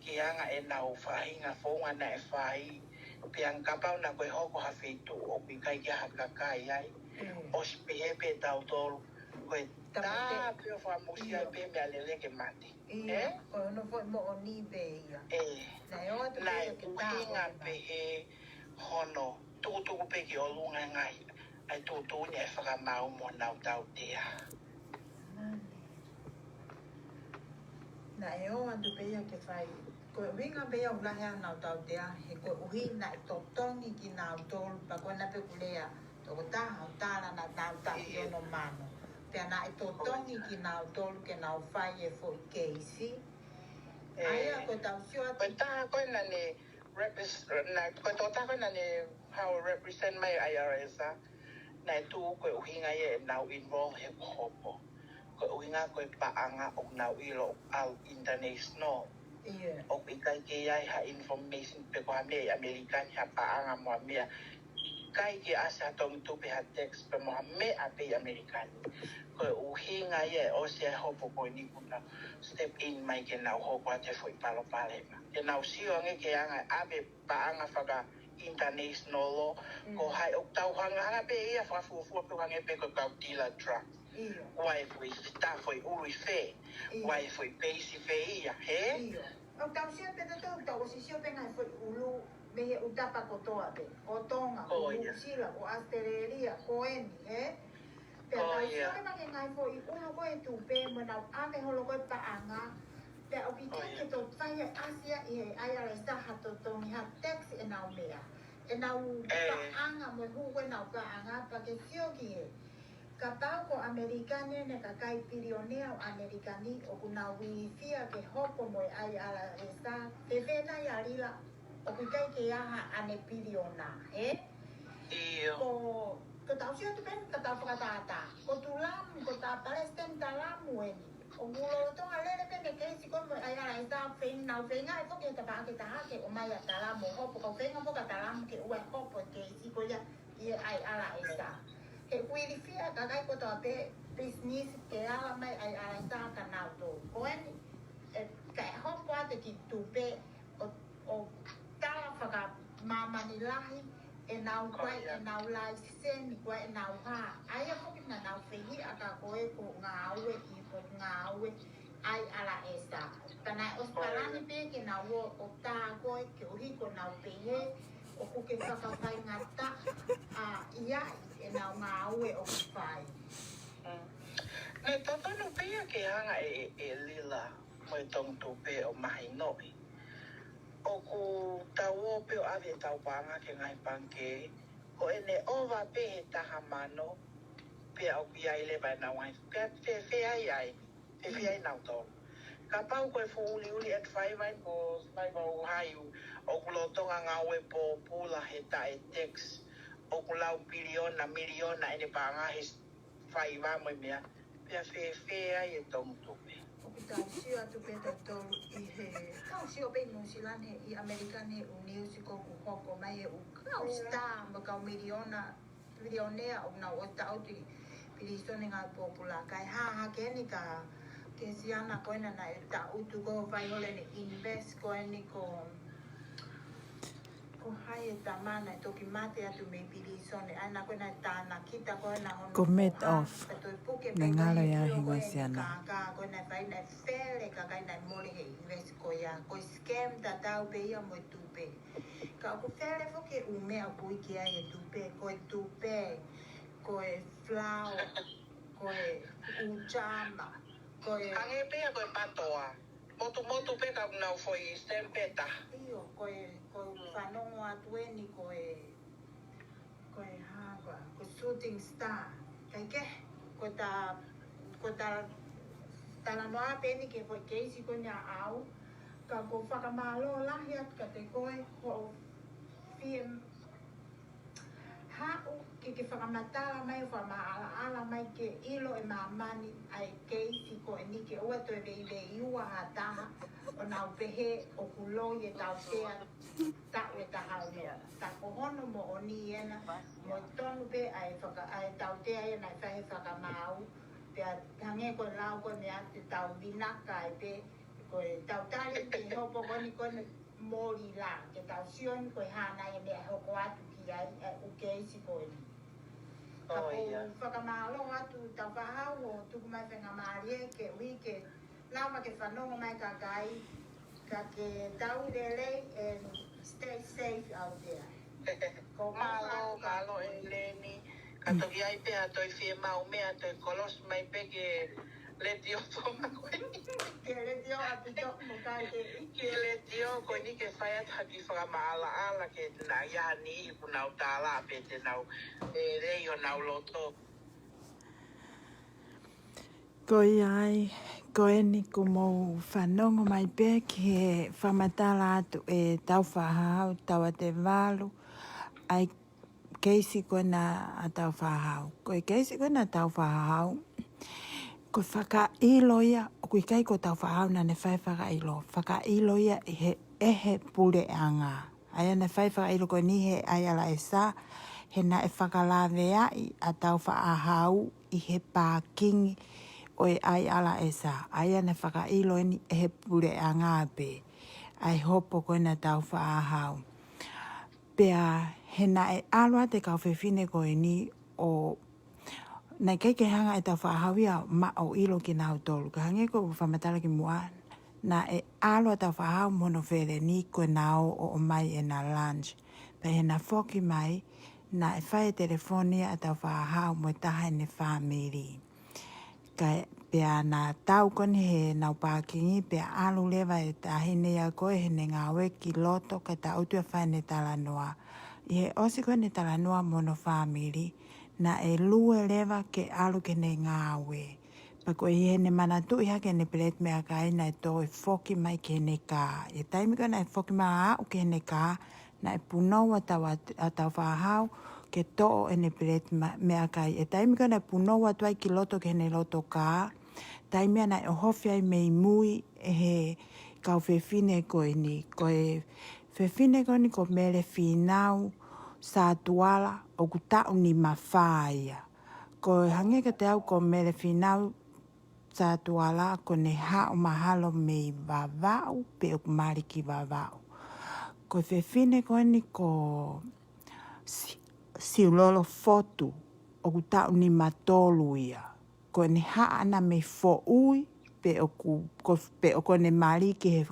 ki he anga ʻenau faʻahinga founga naʻe fai, pea kapau naʻa ko e hoko ha feituʻu ʻoku ʻikai ke ʻi ai ha kakai ai. Mm. ʻOsi pehē pē tautolu, ko e tā pē ʻo fakamusia ai pē meʻa lelei ke mate. ʻIo, ko hono foʻi moʻoni pē ia. Ē. Naʻe ʻuhinga pehē hono tukutuku pē ki ʻolunga e ngaahi, ʻa e tuʻutuʻuni ʻa e fakamaau mo honau tautea. Naʻe ō atu pē ia ke fai, ko e ʻuhinga pē ia ʻoku lahi ai honau tautea, he koeʻuhi naʻe totongi kinautolu, pea ko ena pē ʻoku lea tokotaha ʻo tala naʻa nau taʻu ʻi ʻIo. ono mano. Pea naʻe totongi kinautolu ke nau fai e foʻi keisi. ʻA ia ʻE, ko e tau sio atu ko e taha ko ē naʻa ne repres-, na, ko e tokotaha ko ē naʻa ne hao represent mai ʻa e I R S, naʻe tuʻu ko e ʻuhinga ia ʻenau involve he hopo. Ko e ʻuhinga ko e paʻanga ʻoku nau ʻilo ʻoku international. ʻIo. ʻOku ʻikai ke ʻi ai ha information pe ko ha meʻa ʻi ʻAmelika ni, ha paʻanga mo ha meʻa. ʻIkai ke ʻasi ha tongitupe, ha tax pe mo ha meʻa pē ʻi ʻAmelika ni. Ko e ʻuhinga ia ʻe ʻosi e hopo ko eni kuo nau step in mai ke nau hoko atu e foʻi palopalema. Ke nau sio ange ki he anga ʻa e paʻanga faka-international law, Mm. ko hai ʻoku tau hangahanga pē ia fakafuofua pē hangē pē ko e kau dealer drug. ʻIo. Ko e foʻi sita, foʻi ʻulu ʻi fē, ʻIo. ko e foʻi peisi fē ia, hē? ʻIo. ʻOku tau sio pē tautolu, tau ʻosi sio pē ngaahi foʻi ʻulu mei he ʻū tapa kotoa pē. Ko Tonga, ko Ko ia. Nuʻusila, ko ʻAositelēlia, ko eni, hē? Pea Ko tau ia. sio pē ngaahi foʻi ʻulu ko e tupe, mo nau ʻave holo ko e paʻanga. Pea ʻoku Ko ʻikai ia. ke toe fai e ʻasi ia ʻi he I R S ha totongi ha tax ʻenau meʻa. ʻEnau ʻE. paʻanga mo e hū ko ʻenau paʻanga pea ke sio ki he. Kapau ko ʻAmelika ni ʻene kakai pilionea ʻo ʻAmelika ni ʻoku nau ilifia ke hopo mo e I R S, fēfē nai ʻa Lila ʻoku ʻikai ke ʻi ai haʻane piliona, hē? ʻIo. Ko, ko tau sio atu pē ka tau fakatātā. Ko Talamu, ko tā Palesiteni Talamu eni. ʻOku lolotonga lele pē ʻene keisi ko ē mo e I R S, feinga, nau feinga ʻe foki he tapaʻaki taha ke ʻomai ʻa Talamu ʻo hopo, kau feinga foki ʻa Talamu ke ʻoua ʻe hopo e keisi ko ia ʻi he I R S. He ʻoku ilifia e kakai kotoa pē business ke ala mai I R S kia nautolu. Ko eni, ʻe, kae hopo atu e kiʻi tupe ʻo, ʻo tala fakamāmani lahi ʻenau Ko kuai, ia. ʻenau laiseni, kuai ʻenau hā. ʻA ia foki naʻa nau fehiʻa ka ko e ko ngāue ʻi, ko ngāue I R S. Pea naʻe ʻosi Ko ia. palani pē ke nau ō ʻo tā ko ē koeʻuhi ko ʻenau pehē ʻoku ke fakafaingataʻaʻia ʻenau ngāue ʻoku fai. Mm. Naʻe totonu pē ia ke hanga ʻe, ʻe, ʻe Lila mo e tongitupe ʻo mahinoʻi. ʻOku tau ō pē ʻo ʻave ʻetau paʻanga ki he ngaahi pangikē, ko ʻene ʻova pē he taha mano, pea ʻoku ʻi ai leva ʻenau ngaahi, pea fēfē ai ai, fēfē ai nautolu. Kapau ko e fuʻu uliuli ʻe faiva ai ko faiva ʻo hai ʻoku lolotonga ngāue pōpula he taʻe tax, ʻoku lau piliona, miliona ʻene paʻanga he faiva mo e meʻa, pea fēfē ai e tongitupe. ʻOku tau sio atu pē tautolu ʻi he, tau sio pē ʻi Nuʻusila ni, ʻi ʻAmelika ni, ʻū niusi ko ē ʻoku hoko mai e ʻū kau Ia. sita mo e kau miliona, milionea ʻoku nau ō ʻo taʻutu ʻi pilīsone ngāue pōpula. Kae hā hake eni ka, ko e siana ko ena naʻe taʻutu ko ē ʻo fai holo ʻene invest ko eni ko Ko hai e tama naʻe toki mate atu mei pilīsone, ʻa ena ko ē naʻe tānaki ta ko ena hono Ko Madoff. Ka toe puke Ne pē ngalo mai ia he hingoa ʻene siana. Kākā ko ena fai naʻe fele kakai naʻe mole he invest ko ia. Ko e scam tatau pē ia mo e tupe. Ka ʻoku fele foki e ʻū meʻa ʻoku ui ki ai e tupe. Ko e tupe, ko e flour, ko e ʻū jama, ko e Hangē pē ia ko e patoa. Motumotu pē ka nau foʻi stamp pē taha. ʻIo, ko e, ko e fanongo atu eni ko e, ko e hā, ko e, ko e shooting star. Kae kehe, ko ta, ko ta, talanoa pē eni ki he foʻi keisi ko eni ʻaʻau, ka ʻoku ou fakamālō lahi atu kiate koe, hoʻo fie haʻu ke ke fakamatala mai, fakamaʻalaʻala mai ke ʻilo ʻe māmani ʻa e keisi ko eni ke ʻoua toe veiveiua ha taha ʻo nau pehē ʻoku loi e tautea taʻu ʻe taha ono. Ka ko hono moʻoni ena, mo tonu pē ʻa e faka-, ʻa e tautea ia naʻe fai he fakamaau, pea hangē ko e lau ko eni ʻa e tau vinaka ai pē, ko e tau tali ke hopo ko eni ko eni moli la, ke tau sio ni ko e hā nai e meʻa hoko atu ki ai, ʻa e ʻū keisi ko eni. Ka ʻoku ou fakamālō atu tau fahau ʻo tuku mai faingamālie ke ui ke lava ke fanongo mai kakai, ka ke tau lelei and stay safe out there. Mālō, mālō ʻEleni. Ka toki ʻai pē ha toe fiemaʻu meʻa, toe kolosi mai pē ki he letiō Tonga ko eni. Ki he letiō ʻaupito, mo kai ke. Ki he letiō ko eni ke fai atu ha kiʻi fakamaʻalaʻala ke nau ʻi ai ha niʻihi ʻoku nau tālaʻa pē te nau, ʻe, lei honau loto. Ko ia ai, ko eni kuo mou fanongo mai pē ki he fakamatala atu ʻe Tāufaʻāhau, Tauate Valu, ʻa e keisi ko ena ʻa Tāufaʻāhau. Ko e keisi ko ena ʻa Tāufaʻāhau, ko e fakaʻilo ia, ʻoku ʻikai ko Tāufaʻāhau naʻa ne fai fakaʻilo, fakaʻilo ia ʻe he, ʻe he puleʻanga. ʻA ia naʻe fai fakaʻilo ko eni he ʻAi ʻAlaʻesa, he naʻe fakalaveaʻi ʻa Tāufaʻāhau ʻi he pākingi ʻo e ʻAi ʻAlaʻesa. ʻA ia naʻe fakaʻilo eni ʻe he puleʻanga pē ʻa e hopo ko ena ʻa Tāufaʻāhau. Pea he naʻe ʻalu atu e kau fefine ko eni ʻo naʻe ʻikai ke hanga ʻe Tāufaʻāhau ia ʻo maʻu ʻilo kinautolu. Ka hangē ko e fakamatala kimuʻa, naʻe ʻalu ʻa Tāufaʻāhau mo hono feleni ko ena ʻo, ʻo ʻomai ʻena lunch. Pea he naʻa foki mai, naʻe fai e telefoni ʻa Tāufaʻāhau mo e taha ʻene fāmili. Ka, pea naʻa tau ko eni heʻenau pākingi, pea ʻalu leva e taʻahine ia ko ē heʻene ngāue ki loto, ka taʻutu ia ʻo fai ʻene talanoa. ʻI he ʻosi ko ē ʻene talanoa mo hono fāmili, naʻe lue leva ke ʻalu ki heʻene ngāue. Pea ko e ʻi heʻene manatuʻi hake ʻene peleti meʻakai naʻe toe foki mai ki heʻene kā. ʻI he taimi ko ē naʻe foki mai ʻo aʻu ki heʻene kā, naʻe punou ʻa Tau-, ʻa Tāufaʻāhau ke toʻo ʻene peleti ma-, meʻakai. ʻI he taimi ko ē naʻe punou atu ai ki loto ki heʻene loto kā, taimi ia naʻe ʻohofi ai mei mui ʻe he kau fefine ko eni. Ko e fefine ko eni ko Melefinau Satuala, ʻoku taʻu nima fā ia. Ko e hangē kiate au ko Melefinau Satuala, ko ʻene haʻu mahalo mei Vavaʻu, pe ʻoku mali ki Vavaʻu. Ko e fefine ko eni ko Si-, Siulolo Fotu, ʻoku taʻu nima tolu ia. Ko ʻene haʻu ʻana mei Foʻui, pe ʻoku, ko, pe ʻoku ne mali ki he,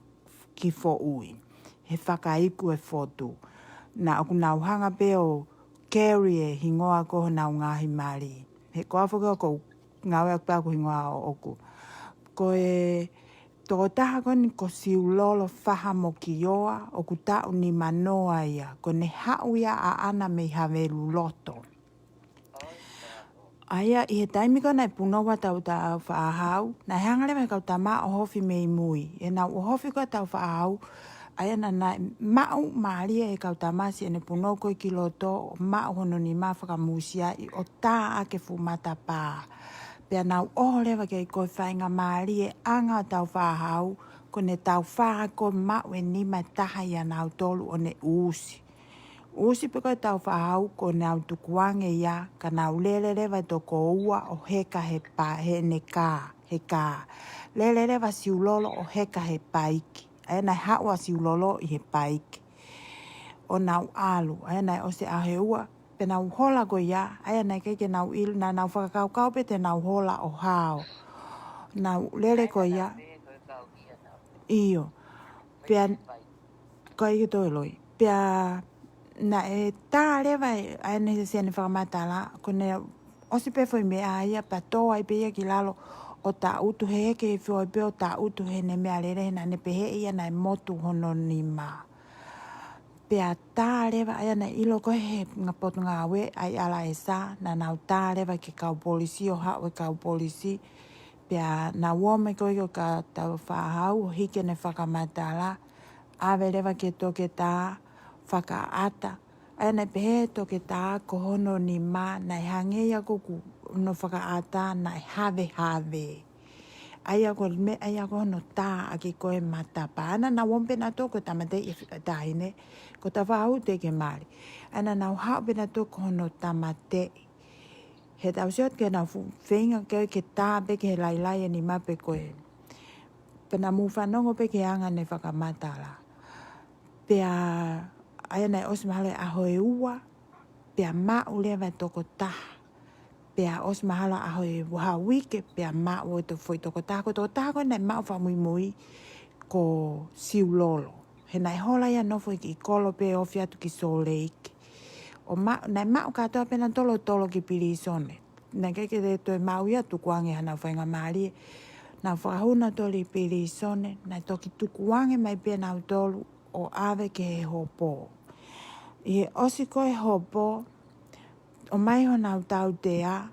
ki Foʻui. He fakaiku ʻe Fotu. Naʻa ʻoku nau hanga pē ʻo carry e hingoa ko honau ngaahi mali. He ko au foki ʻoku ou ngāue ʻaku pē ʻa ʻeku hingoa ʻoʻoku. Ko e tokotaha ko eni ko Siulolo Fahamokioa, ʻoku taʻu nima noa ia, ko ʻene haʻu ia ʻaʻana mei Haveluloto. ʻA ia ʻi he taimi ko ē naʻe punou ai ʻa Tāufaʻāhau, naʻe hanga leva he kau tama ʻo ʻohofi mei mui. ʻI heʻenau ʻohofi ko ē ʻa Tāufaʻāhau, ʻa ia naʻa, naʻe maʻu mālie ʻe he kau tama siʻene punou ko ē ki loto, ʻo maʻu hono nima fakamūsiaʻi ʻo tā ʻaki e fuʻu matapā. Pea nau ʻoho leva ki ai. Ko e faingamālie ʻanga ʻo Tāufaʻāhau, ko ʻene taufā ko ē maʻu e nima ʻe taha ʻia nautolu ʻo ne ʻusi. ʻUsi pē ko ē ʻa Tāufaʻāhau ko ʻenau tukuange ia, ka nau lele leva e toko ua ʻo heka he pa-, heʻene kā, he kā. Lele leva ʻa Siulolo ʻo heka he paiki. ʻA ia naʻe haʻu ʻa Siulolo ʻi he paiki. ʻO nau ʻalu, ʻa ia naʻe ʻosi ʻaho ua, pea nau hola ko ia, ʻa ia naʻe ʻikai ke nau ʻilo, naʻa nau fakakaukau pē te nau hola ʻo hao. Nau lele ko ia. ʻIo. Pea, ko ia ke toe loi. Pea naʻe tā leva e, ʻa ʻene, siʻene fakamatala, ko ʻene ʻosi pē foʻi meʻa ia, pea tō ai pē ia ki lalo ʻo taʻutu, he ʻeke foʻi pē ʻo taʻutu heʻene meʻalele, he naʻa ne pehē ʻe ia naʻe motu hono nima. Pea tā leva, ʻa ia naʻe ʻilo ko ē he ngaahi potungāue ʻa e ʻAi ʻAlaʻesa, naʻa nau tā leva ki he kau polisi ʻo haʻu e kau polisi. Pea nau ō mai ko ē kia Tāufaʻāhau ʻo hiki ʻene fakamatala, ʻave leva ki he toketā fakaʻata. ʻA ia naʻe pehē ʻe he toketā ko hono nima, naʻe hangē ia ko ē ʻoku hono fakaʻata naʻe havehave. ʻA ia ko e meʻa ia ko hono tā ʻaki ko ē e matapā. Naʻa nau ō mai pē nautolu ko e tāmateʻi e taʻahine, ko Tāufaʻāhau teʻeki ke mali. ʻA ia naʻa nau haʻu pē nautolu ko hono tāmateʻi. He tau sio atu ki heʻenau fuʻu feinga ke, ke tā pē ki he lailai e nima pe ko e. Pea naʻa mou fanongo pē ki he anga ʻene fakamatala. Pea, ʻa ia naʻe ʻosi mahalo e ʻaho ʻe ua, pea maʻu leva e tokotaha. Pea ʻosi mahalo ʻaho ʻe ua, ha uike, pea maʻu e to-, foʻi tokotaha, ko e tokotaha ko ē naʻe maʻu fakamuimui ko Siulolo. He naʻe hola ia ʻo nofo ʻi he kiʻi kolo pē ʻo ofi atu ki Salt Lake. ʻO ma-, naʻe maʻu kātoa pē nautolu ʻo tolo ki pilīsone. Naʻe ʻikai ke toe maʻu ia, tukuange hanau faingamālie. Naʻe fakahū nautolu ʻi pilīsone, naʻe toki tukuange mai pē nautolu ʻo ʻave ki he hopo. ʻI he ʻosi ko ē hopo, ʻomai honau tautea,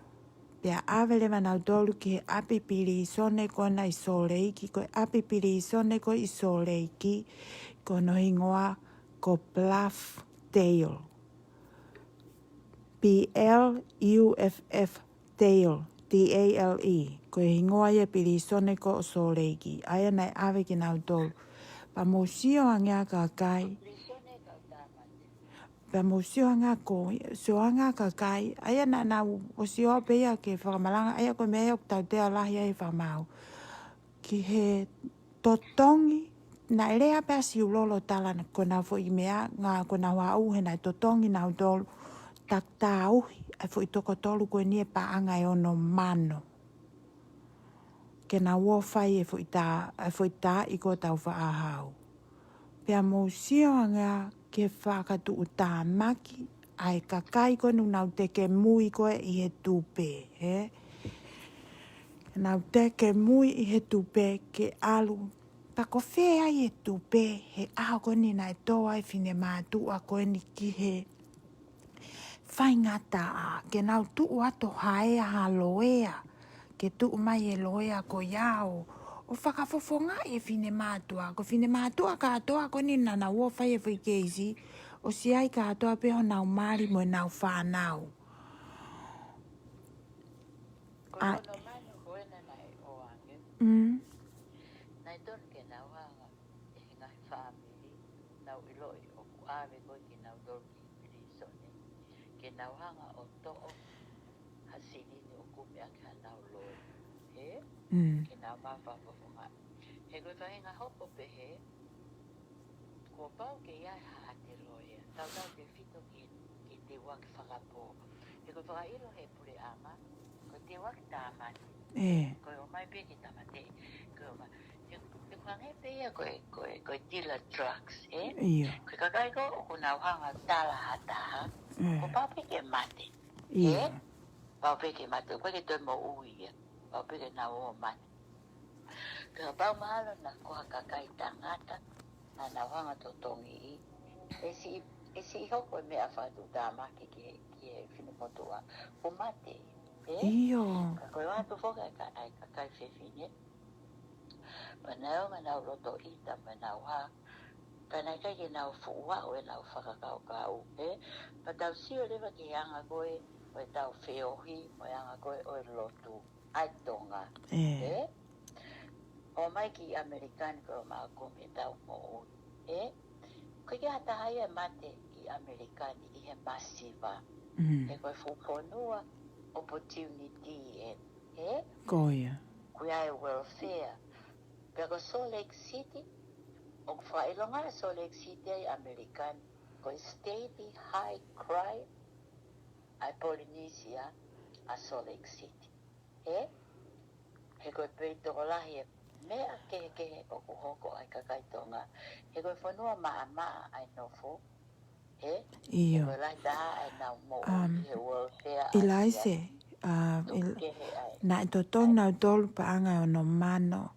pea ʻave leva nautolu ki he ʻapi pilīsone ko ena ʻi Sōleiki, ko e ʻapi pilīsone ko ē ʻi Sōleiki, ko hono hingoa ko Bluff Tail. B L U F F Tail, T A L E. Ko e hingoa ia pilīsone ko ē ʻo Sōleiki. ʻA ia naʻe ʻave kinautolu. Pea mou sio ange ʻa e kakai. Pea mou sio ange ko, sio ange ʻa e kakai. ʻA ia naʻa nau ʻosi ō pē ia ke fakamalanga. ʻA ia ko e meʻa ia ʻoku tautea lahi ai e fakamaau. Ki he totongi, naʻe lea pē ʻa Siulolo ʻo tala ko ʻenau foʻi meʻa, ngā ko ʻenau haʻu he naʻe totongi nautolu, takitā uhi, ʻa e foʻi toko tolu ko eni ʻe paʻanga ʻe ono mano. Ke nau ō fai e foʻi tā, e foʻi taaʻi ko ē ʻo tau faʻa hau. Pea mou sio ange ki he fakatuʻutāmaki ʻa e kakai ko ē ʻoku nau teke mui ko ē ʻi he tupe, ē? Nau teke mui ʻi he tupe ke ʻalu. Pea ko fē ai e tupe he ʻaho ko eni naʻe tō ai e finemātuʻa ko eni ki he faingataʻa, ke nau tuʻu atu ʻo haea ha loea, ke tuʻu mai e loea ko ia ʻo, ʻo fakafofongaʻi e finemātuʻa. Ko e finemātuʻa kātoa ko eni naʻa nau ō fai e foʻi keisi, ʻosi ʻi ai kātoa pē honau mali mo ʻenau fānau. Ko ʻenau ʻa- mano ko ena naʻe ʻoange. Mm. Naʻe tonu ke nau hanga ʻe he ngaahi fāmili, nau ʻiloʻi ʻoku ʻave ko ē kinautolu ki pilīsone, ke nau hanga ʻo toʻo ha silini ʻo kumi ʻaki hanau loea. Ē? Mm. Ke nau maʻu fakafofongaʻi. He ko e faʻahinga hopo pehē, kuo pau ke ʻi ai haʻate loea. Tautautefito ki, ki he teuaki fakapō. He ko e fakaʻilo he puleʻanga, ko e teuaki tāmate. Ē. Ko e ō mai pē ke tāmate. Ko e ō mai. He, he ko e hangē pē ia ko e, ko e, ko e dealer drugs, ē? ʻIo. Ko e kakai ko ē ʻoku nau hanga ʻo tala ha taha, ē, kuo pau pē ke mate. ʻIo. Ē? Pau pē ke mate, ʻoku ʻikai ke toe moʻui ia. Pau pē ke nau ō ʻo mate. Pea pau mahalo naʻa ko ha kakai tangata, naʻa nau hanga ʻo totongi. ʻE siʻi, ʻe siʻi hoko e meʻa fakatuʻutāmaki ki he, ki he finemotuʻa. Kuo mate, ē? ʻIo. Ka ko e ʻoatu foki ʻa e ka-, ʻa e kakai fefine. Pea neongo ʻenau loto ʻita mo ʻenau hā, ka naʻe ʻikai ke nau fuʻu aʻu ʻenau fakakaukau, ē? Pea tau sio leva ki he anga ko ē ʻo ʻetau feohi, mo e anga ko ē ʻo e lotu ʻa e Tonga. Ē. Ē? ʻOmai ki ʻAmelika ni ko e maʻu kumi ʻetau moʻui. Ē? ʻOku ʻikai ke ʻi ai ha taha ia ʻe mate ʻi ʻAmelika ni ʻi he masiva. Mm. He ko e fuʻu fonua opportunity ē. Ē? Ko ia. ʻOku ʻi ai e welfare. Pea ko Salt Lake City, ʻoku fakaʻilonga ʻa Salt Lake City ʻi ʻAmelika ni ko e state high crime ʻa e Polynesia ʻa Salt Lake City. Ē? He ko e pē tokolahi e meʻa kehekehe ʻoku hoko ai kakai Tonga. He ko e fonua maʻamaʻa ʻa e nofo. Ē? ʻIo. He ko e lahi taha ʻa ʻenau moʻui, um, he welfare ʻa e ʻIlaise, uh, tuʻu il-, kehe ai. Naʻe totongi nautolu paʻanga ʻe ono mano,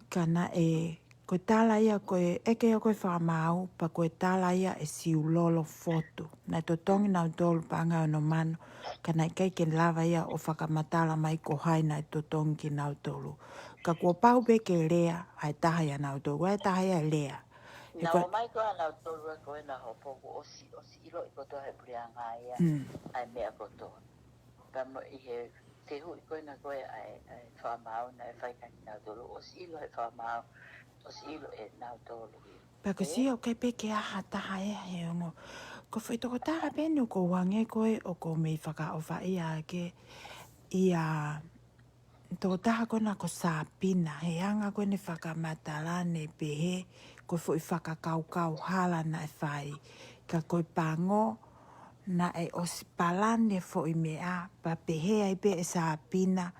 ka naʻe Ko e tala ia ko e, ʻeke ia ko e fakamaau, pea ko e tala ia ʻe Siulolo Fotu. Naʻe totongi nautolu paʻanga ʻe ono mano, ka naʻe ʻikai ke lava ia ʻo fakamatala mai ko hai naʻe totongi kinautolu. Ka kuo pau pē ke lea ʻa e taha ia nautolu, ʻa e taha ia ʻe lea. He Naʻa ko ō mai ko ē ʻa nautolu ē ko ē naʻa hopo kuo ʻosi, ʻosi ʻiloʻi kotoa he puleʻanga ia, mm, ʻa e meʻa kotoa. Pea mo ʻi he fehuʻi ko ena ko ē ʻa e, ʻa e fakamaau naʻe fai kia kinautolu, ʻosi ʻilo he fakamaau, ʻosi ʻilo ʻe nautolu ia. Pea ko e, ē? Sio ke pē ke aha taha ē he ongo. Ko e foʻi tokotaha pē eni ʻoku ou hangē ko ē ʻoku ou mei fakaʻofaʻia ʻaki ia tokotaha ko ena ko Sāpina, he anga ko ena e fakamatala naʻe pehē, ko e foʻi fakakaukau hala naʻe fai. Ka ko e pango, naʻe ʻosi palani e foʻi meʻa, pea pehē ai pē ʻe Sāpina,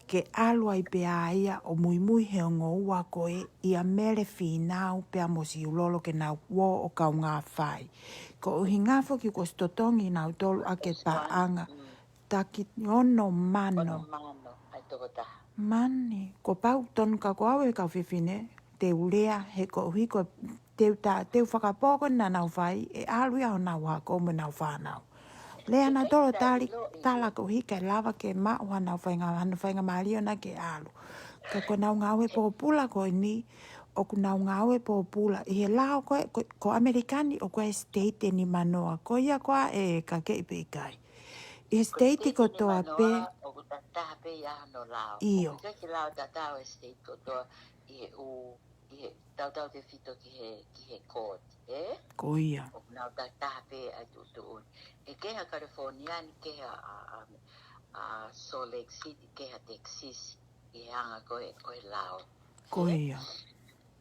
ke ʻalu ai pē ʻa ia ʻo muimui he ongo ua ko ē ʻia Mele Fīnau pea mo Siulolo ke nau ō ʻo kaungā fai. Ko e ʻuhinga foki kuo ʻosi totongi nautolu ʻaki e paʻanga taki ono mano. Ono mano, ʻa e tokotaha. Mani, kuo pau tonu ka ko au e kau fefine, te u lea he koeʻuhi ko e teu ta, teu fakapō ko ē naʻa nau fai, ʻe ʻalu ia honau hako mo ʻenau fānau. Lea nautolu ʻo tali, tala koeʻuhi ke lava ke maʻu hanau fainga, hanau faingamālie ʻona ke ʻalu. Ka ko ʻenau ngāue pōpula ko eni, ʻoku nau ngāue pōpula. ʻI he lao ko ē, ko, ko ʻAmelika ni ʻoku ʻi ai e state ʻe nimanoa. Ko ia ko ā ē ka ke ʻi pē ʻikai. ʻI he state kotoa pē. ʻOku tataha pē ia hono lao. ʻIo. ʻOku ʻikai ke lao tatau e state kotoa ʻi he ʻū, ʻi he tautautefito ki he, ki he court, ē? Ko ia. ʻOku nau tataha pē ʻa e tuʻutuʻuni. ʻE kehe ʻa California ni, kehe ʻa, ʻa, ʻa, ʻa Salt Lake City, kehe ʻa Texas, ʻi he anga ko ē, ko e lao. Ko ia.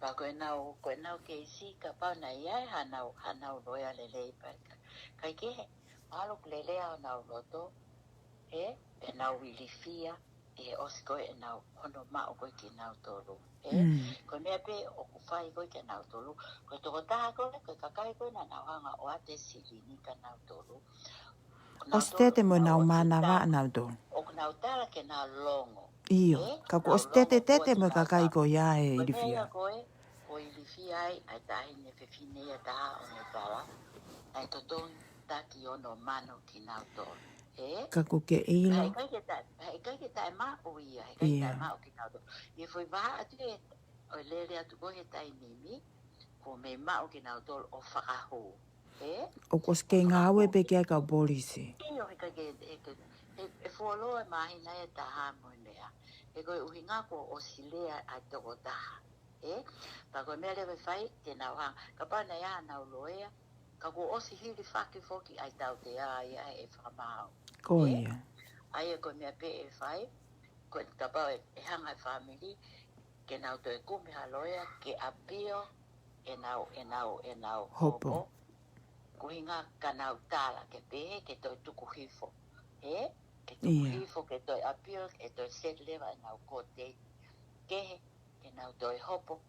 Pea ko ʻenau, ko ʻenau keisi kapau naʻe ʻi ai hanau, hanau loea lelei pea ka, kae kehe, mahalo ʻoku lelei honau loto, ē, ʻenau ilifia, ʻi he ʻosi ko ē ʻenau hono maʻu ko ē kinautolu, ē. Mm. Ko e meʻa pē ʻoku fai ko ē kinautolu, ko e tokotaha ko ē, ko e kakai ko ē naʻa nau hanga ʻo ʻoatu e silini kia nautolu. ʻOsi tete mo ʻenau mānava ʻanautolu. ʻOku nau tala ke nau longo. ʻIo, ē? Ka kuo ʻosi tete tete mo e kakai ko ia he ilifia. Ko e meʻa ko ē, ko e ilifia ai, ʻa e taʻahine fefine ia ʻe taha ʻo ne tala, ʻa e totongi taki ono mano kinautolu. Ē? Ka kuo ke ʻilo. He ʻikai ke taʻe, he ʻikai ke taʻemaʻu ia, he ʻikai taʻemaʻu kinautolu. ʻI he foʻi vahaʻa atu ē, ʻo e lele atu ko ē he taimi ni, kuo mei maʻu kinautolu ʻo fakahū. Ē? ʻOku ʻosi kei ngāue pē ki ai kau polisi. ʻIo, he ʻikai ke, he ke, he, he fuoloa e māhina ʻe taha mo e meʻa. He ko e ʻuhinga kuo ʻosi lea ʻa e tokotaha. Ē? Pea ko e meʻa leva ʻe fai, te nau hanga. Kapau naʻe ʻi ai hanau loea, ka kuo ʻosi hilifaki foki ʻa e tautea ia ʻe fakamaau. Ko ia. ʻA ia ko e meʻa pē ʻe fai, ko e kapau ʻe, ʻe hanga e fāmili, ke nau toe kumi ha loea, ke appeal ʻenau, ʻenau, ʻenau hopo. Ko e ʻuhinga ka nau tala ke pehē, ke toe tuku hifo. Ē? Ke tuku hifo, ke toe appeal, ke toe set leva ʻenau court date. Kehe, ke nau toe hopo.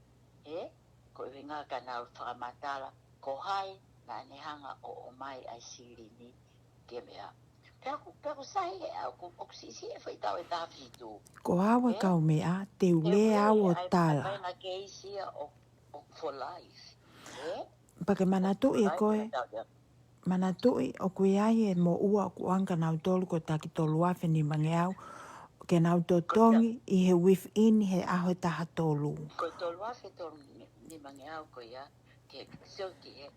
Ē? Ko e ʻuhinga ka nau fakamatala, ko hai naʻa ne hanga ʻo ʻomai ʻa e silini ke meʻa. Pea ʻoku, pea ʻoku sai he ʻoku, ʻoku siʻisiʻi e foʻi taʻu ʻe taha fitu. Ko au e kau meʻa, te u lea au ʻo tala. Ē? Te u lea ʻa e, ʻa e paʻanga keisi ia ʻo, ʻo for life. Ē? Pea ke manatuʻi ʻe koe, manatuʻi ʻoku ʻi ai e moʻua ʻoku ʻoange kia nautolu ko e taki tolu afe nimangeau, ke nau totongi ʻi he within he ʻaho ʻe taha tolu. Ko e tolu afe tolu nimangeau ko ia, ke sio ki he,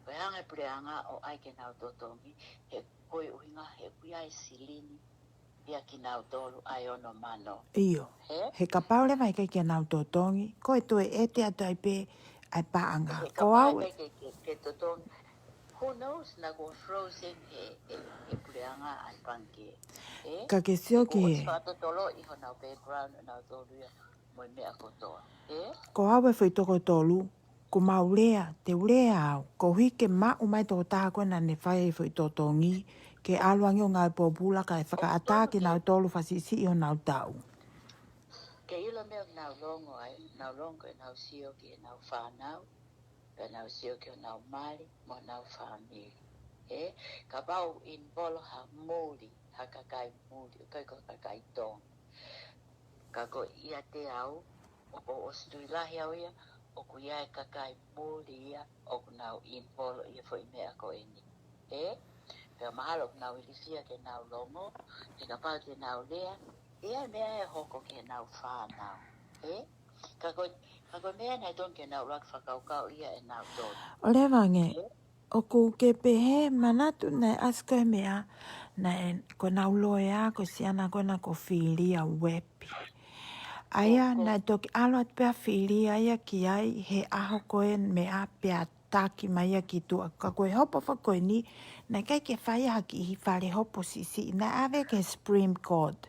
ko e hanga e puleʻanga ʻo ʻai ke nau totongi, he ko e ʻuhinga he ʻoku ʻi ai e silini ia kia nautolu ʻa e ono mano. ʻIo. Ē? He kapau leva ʻe ʻikai ke nau totongi, ko e toe ʻete atu ai pē ʻa e paʻanga. He kapau ʻe ʻikai ke, ke, ke totongi, who knows, naʻa kuo frozen he, he, he puleʻanga ʻa e pangikē. Ē? Ka ke sio ki he. Kuo ʻosi fakatotoloʻi honau background ʻanautolu ia mo e meʻa kotoa. Ē? Ko au e foʻi toko tolu, ko mau lea, te u lea au, koeʻuhi ke maʻu mai tokotaha ko ē naʻa ne fai e foʻi totongi, ke ʻalu ange ʻo ngāue pōpula kae fakaʻatā kinautolu fakasiʻisiʻi honau taʻu. Ke ʻilo meʻa ʻoku nau longo ai, nau longo ʻenau sio ki heʻenau fānau, pea nau sio ki honau mali, mo honau fāmili. Ē, kapau ʻe involve ha muli, ha kakai muli, ʻoku ʻikai ko ha kakai Tonga. Ka ko ia te au, ʻoku ou ʻosi tui lahi au ia, ʻoku ʻi ai e kakai muli ia, ʻoku nau involve ʻi he foʻi meʻa ko eni. Ē? Pea mahalo ʻoku nau ilifia ke nau longo, he kapau te nau lea, ʻe ʻi ai e meʻa ʻe hoko ki heʻenau fānau. Ē? Ka ko, ka ko e meʻa naʻe tonu ke nau ʻuluaki fakakaukau ia ʻe nautolu. ʻOleva ange, ē? ʻOku ke pehē manatu naʻe ʻasi ko e meʻa, naʻe, ko ʻenau loea, ko e siana ko ena ko Filia Uepi. ʻA ia, naʻe toki ʻalu atu pē ʻa Filia ia ki ai, he ʻaho ko e meʻa pea taki mai ia ki tuʻa. Ka ko e hopo foki ko eni, naʻe ʻikai ke fai ia ha kiʻi fale hopo siʻisiʻi, naʻe ʻave ki he Supreme Court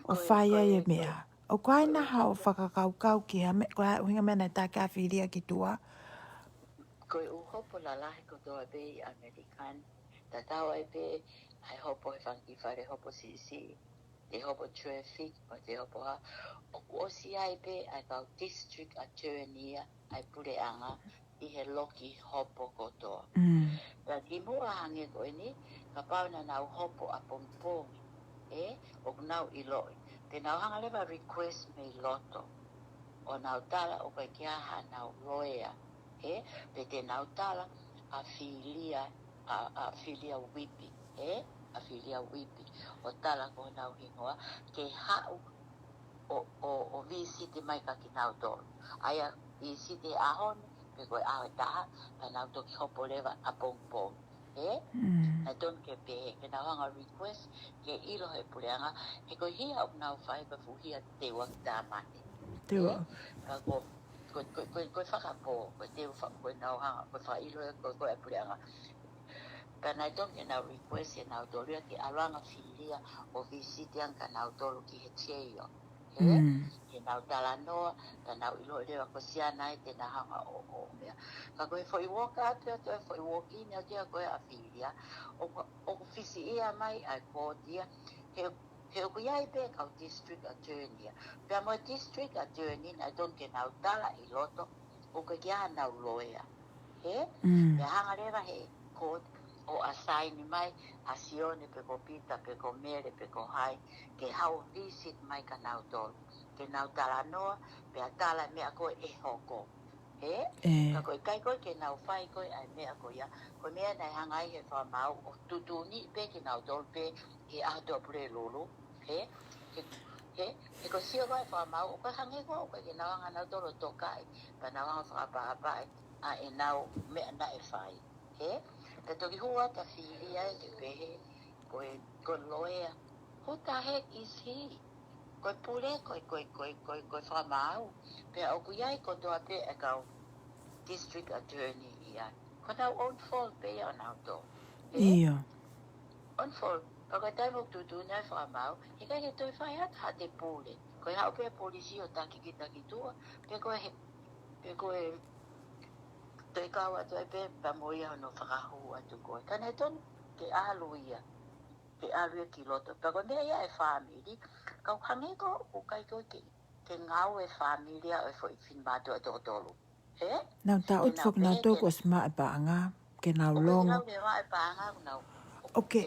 ʻo fai ai e meʻa. ʻOku ʻi ai nai haʻo fakakaukau ki ha meʻa, ko e ʻuhinga meʻa naʻe taki ʻa Filia ki tuʻa. Ko e ʻū hopo lalahi kotoa pē ʻi ʻAmelika ni, tatau ai pē ʻa e hopo he fanga kiʻi fale hopo siʻisiʻi, te hopo traffic, mo te hopo ha, ʻoku ʻosi ai pē ʻa e kau district attorney ia ʻa e puleʻanga ʻi he loki hopo kotoa. Mm. Pea kimuʻa hangē ko eni, kapau naʻa nau hopo ʻapongipongi, ē, ʻoku nau ʻiloʻi. Te nau hanga leva request mei loto ʻo nau tala ʻoku ʻikai ke ʻi ai haʻanau loea, ē, pe te nau tala ʻa Filia, ʻa, ʻa Filia Whippi, ē, ʻa Filia Whippi, ʻo tala ko honau hingoa, ke haʻu ʻo, ʻo, ʻo visiti mai kia kinautolu. ʻA ia, visiti he ʻaho ni, pe ko e ʻaho ʻe taha, pea nau toki hopo leva ʻapongipongi. Ē? Mm. Naʻe tonu ke pehē, ke nau hanga request, ke ʻilo he puleʻanga, he ko e hia ʻoku nau fai, ko e fuʻu hia teu ʻaki tāmate. Teu ʻaki. Ē? Ka ko, ko, ko, ko, ko e fakapō, ko e teu fa-, ko e nau hanga, ko e fakaʻilo ē, ko, ko e puleʻanga. Ka naʻe tonu ke nau request ʻe nautolu ia ke ʻalu ange ʻa Filia ʻo visiti ange kia nautolu ki he jail. Ē? Mm. Ke nau talanoa, ka nau ʻilo leva ko siana ē te nau hanga ʻo, ʻo meʻa. Ka ko e foʻi walk atu, atu e foʻi walk in, atu ia ko ē ʻa Filia. ʻO, ʻoku fisiʻia mai ʻa e kooti ia, he, he ʻoku ʻi ai pē kau district attorney ia. Pea mo e district attorney, naʻe tonu ke nau tala ʻi loto, ʻoku ʻikai ke ʻi ai haʻanau loea. Ē? Mm. Pea hanga leva he kooti ʻo assign mai ʻa Sione pe ko Pita pe ko Mele pe ko hai, ke haʻu visit mai kia nautolu. Ke nau talanoa, pea tala e meʻa ko ē ʻe hoko. Ē? Ē. Ka ko e ʻikai ko ē ke nau fai ko ē ʻa e meʻa ko ia. Ko e meʻa naʻe hanga ai he fakamaau ʻo tuʻutuʻuni pē kinautolu pē he ʻaho Tuʻapulelulu. Ē? He, he, he ko e sio ko ē he fakamaau, ʻoku ʻikai hangē ko ē ʻoku ʻikai ke nau hanga nautolu ʻo tokaʻi, pea nau hanga fakaʻapaʻapaʻi ʻa ʻenau meʻa naʻe fai. Ē? Pea toki hū atu ʻa Filia ia ke pehē, ko e, ko e loea. Who the heck is he? Ko e pule, ko e, ko e, ko e, ko e, ko e fakamaau. Pea ʻoku ʻi ai kotoa pē e kau district attorney ia. Ko honau own fault pē ia ʻo nautolu. Ē? ʻIo. Own fault. Pea ko e taimi ʻoku tuʻutuʻuni ai e fakamaau, he ʻikai ke toe fai atu ha toe pule. Ko e haʻu pē polisi ʻo taki ki, taki ki tuʻa, pe ko e, pe ko e toe kau atu ai pē pea mo ia hono fakahū atu ko ē. Ka naʻe tonu ke ʻalu ia, ke ʻalu ia ki loto. Pea ko e meʻa ia ʻa e fāmili, ka ʻoku hangē ko ē ʻoku ʻikai ko ē ke, ke ngāue e fāmili ia ʻo e foʻi finemātuʻa ʻe toko tolu. Ē? Nau taʻofi foki nautolu kuo ʻosi maʻu e paʻanga, ke nau longo. ʻOku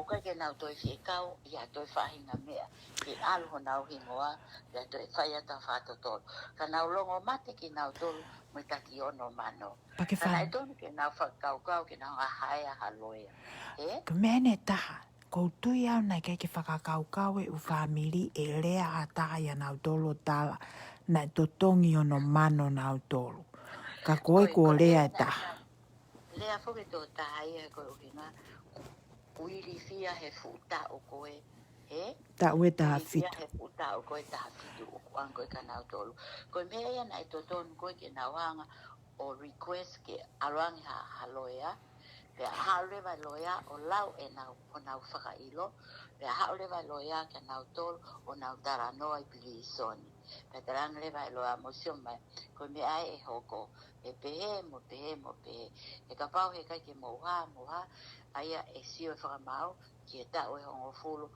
ʻikai ke nau toe fie kau ʻi ha toe faʻahinga meʻa, ke ʻalu honau hingoa, pea toe fai atu ha fakatotolo. Ka nau longo mate kinautolu mo e taki ono mano. Pea ke fai. Ka naʻe tonu ke nau fakakaukau, ke nau hanga ʻo haea ha loea. Ē? Ko e meʻa eni ʻe taha, ʻoku ou tui au naʻe ʻikai ke fakakaukau e ʻū fāmili ʻe lea ha taha ʻia nautolu ʻo tala naʻe totongi ono mano nautolu. Ka ko e, ko e lea ʻe taha. Lea foki ʻe toko taha ia ko e ʻuhinga, ʻoku ilifia he fuʻu taʻu ko ē, ē? Taʻu ʻe taha fitu. Ilifia he fuʻu taʻu ko ē taha fitu ʻoku ʻoange ko ē kia nautolu. Ko e meʻa ia naʻe totonu ko ē ke nau hanga ʻo request ke ʻalu ange ha, ha loea, pea haʻu leva e loea ʻo lau ʻenau, ʻo nau fakaʻilo, pea haʻu leva e loea kia nautolu ʻo nau talanoa ʻi pilīsone. Pea talaange leva e loea mo sio mai, ko e meʻa ē ʻe hoko, ʻe pehē mo pehē mo pehē. He kapau he ʻikai ke mou hā, mou hā, ʻa ia ʻe sio e fakamaau ki he taʻu ʻe hongofulu,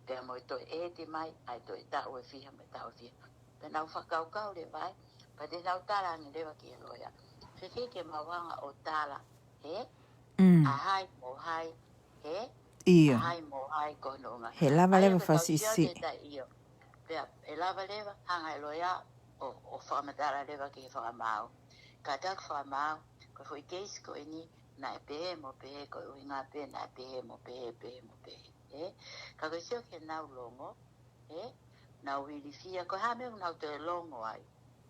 pea mo e toe ʻeeti mai, ʻa e toe taʻu ʻe fiha mo e taʻu ʻe fiha. Pea nau fakakaukau leva ai, pea te nau talaange leva ki he loea. Fēfē ke mau hanga ʻo tala, ē? Mm. ʻA hai mo hai, ē? ʻIo. ʻA hai mo hai ko hono ʻuhinga. He lava leva fakasisi. ʻIo. Pea, ʻe lava leva, hanga e loea, ʻo, ʻo fakamatala leva ki he fakamaau. Kātaki fakamaau, ko e foʻi keisi ko eni, naʻe pehē mo pehē, ko e ʻuhinga pē, naʻe pehē mo pehē, pehē mo pehē. Ē? Ka ko e sio ki heʻenau longo, ē? Nau ilifia, ko e hā e meʻa ʻoku nau toe longo ai.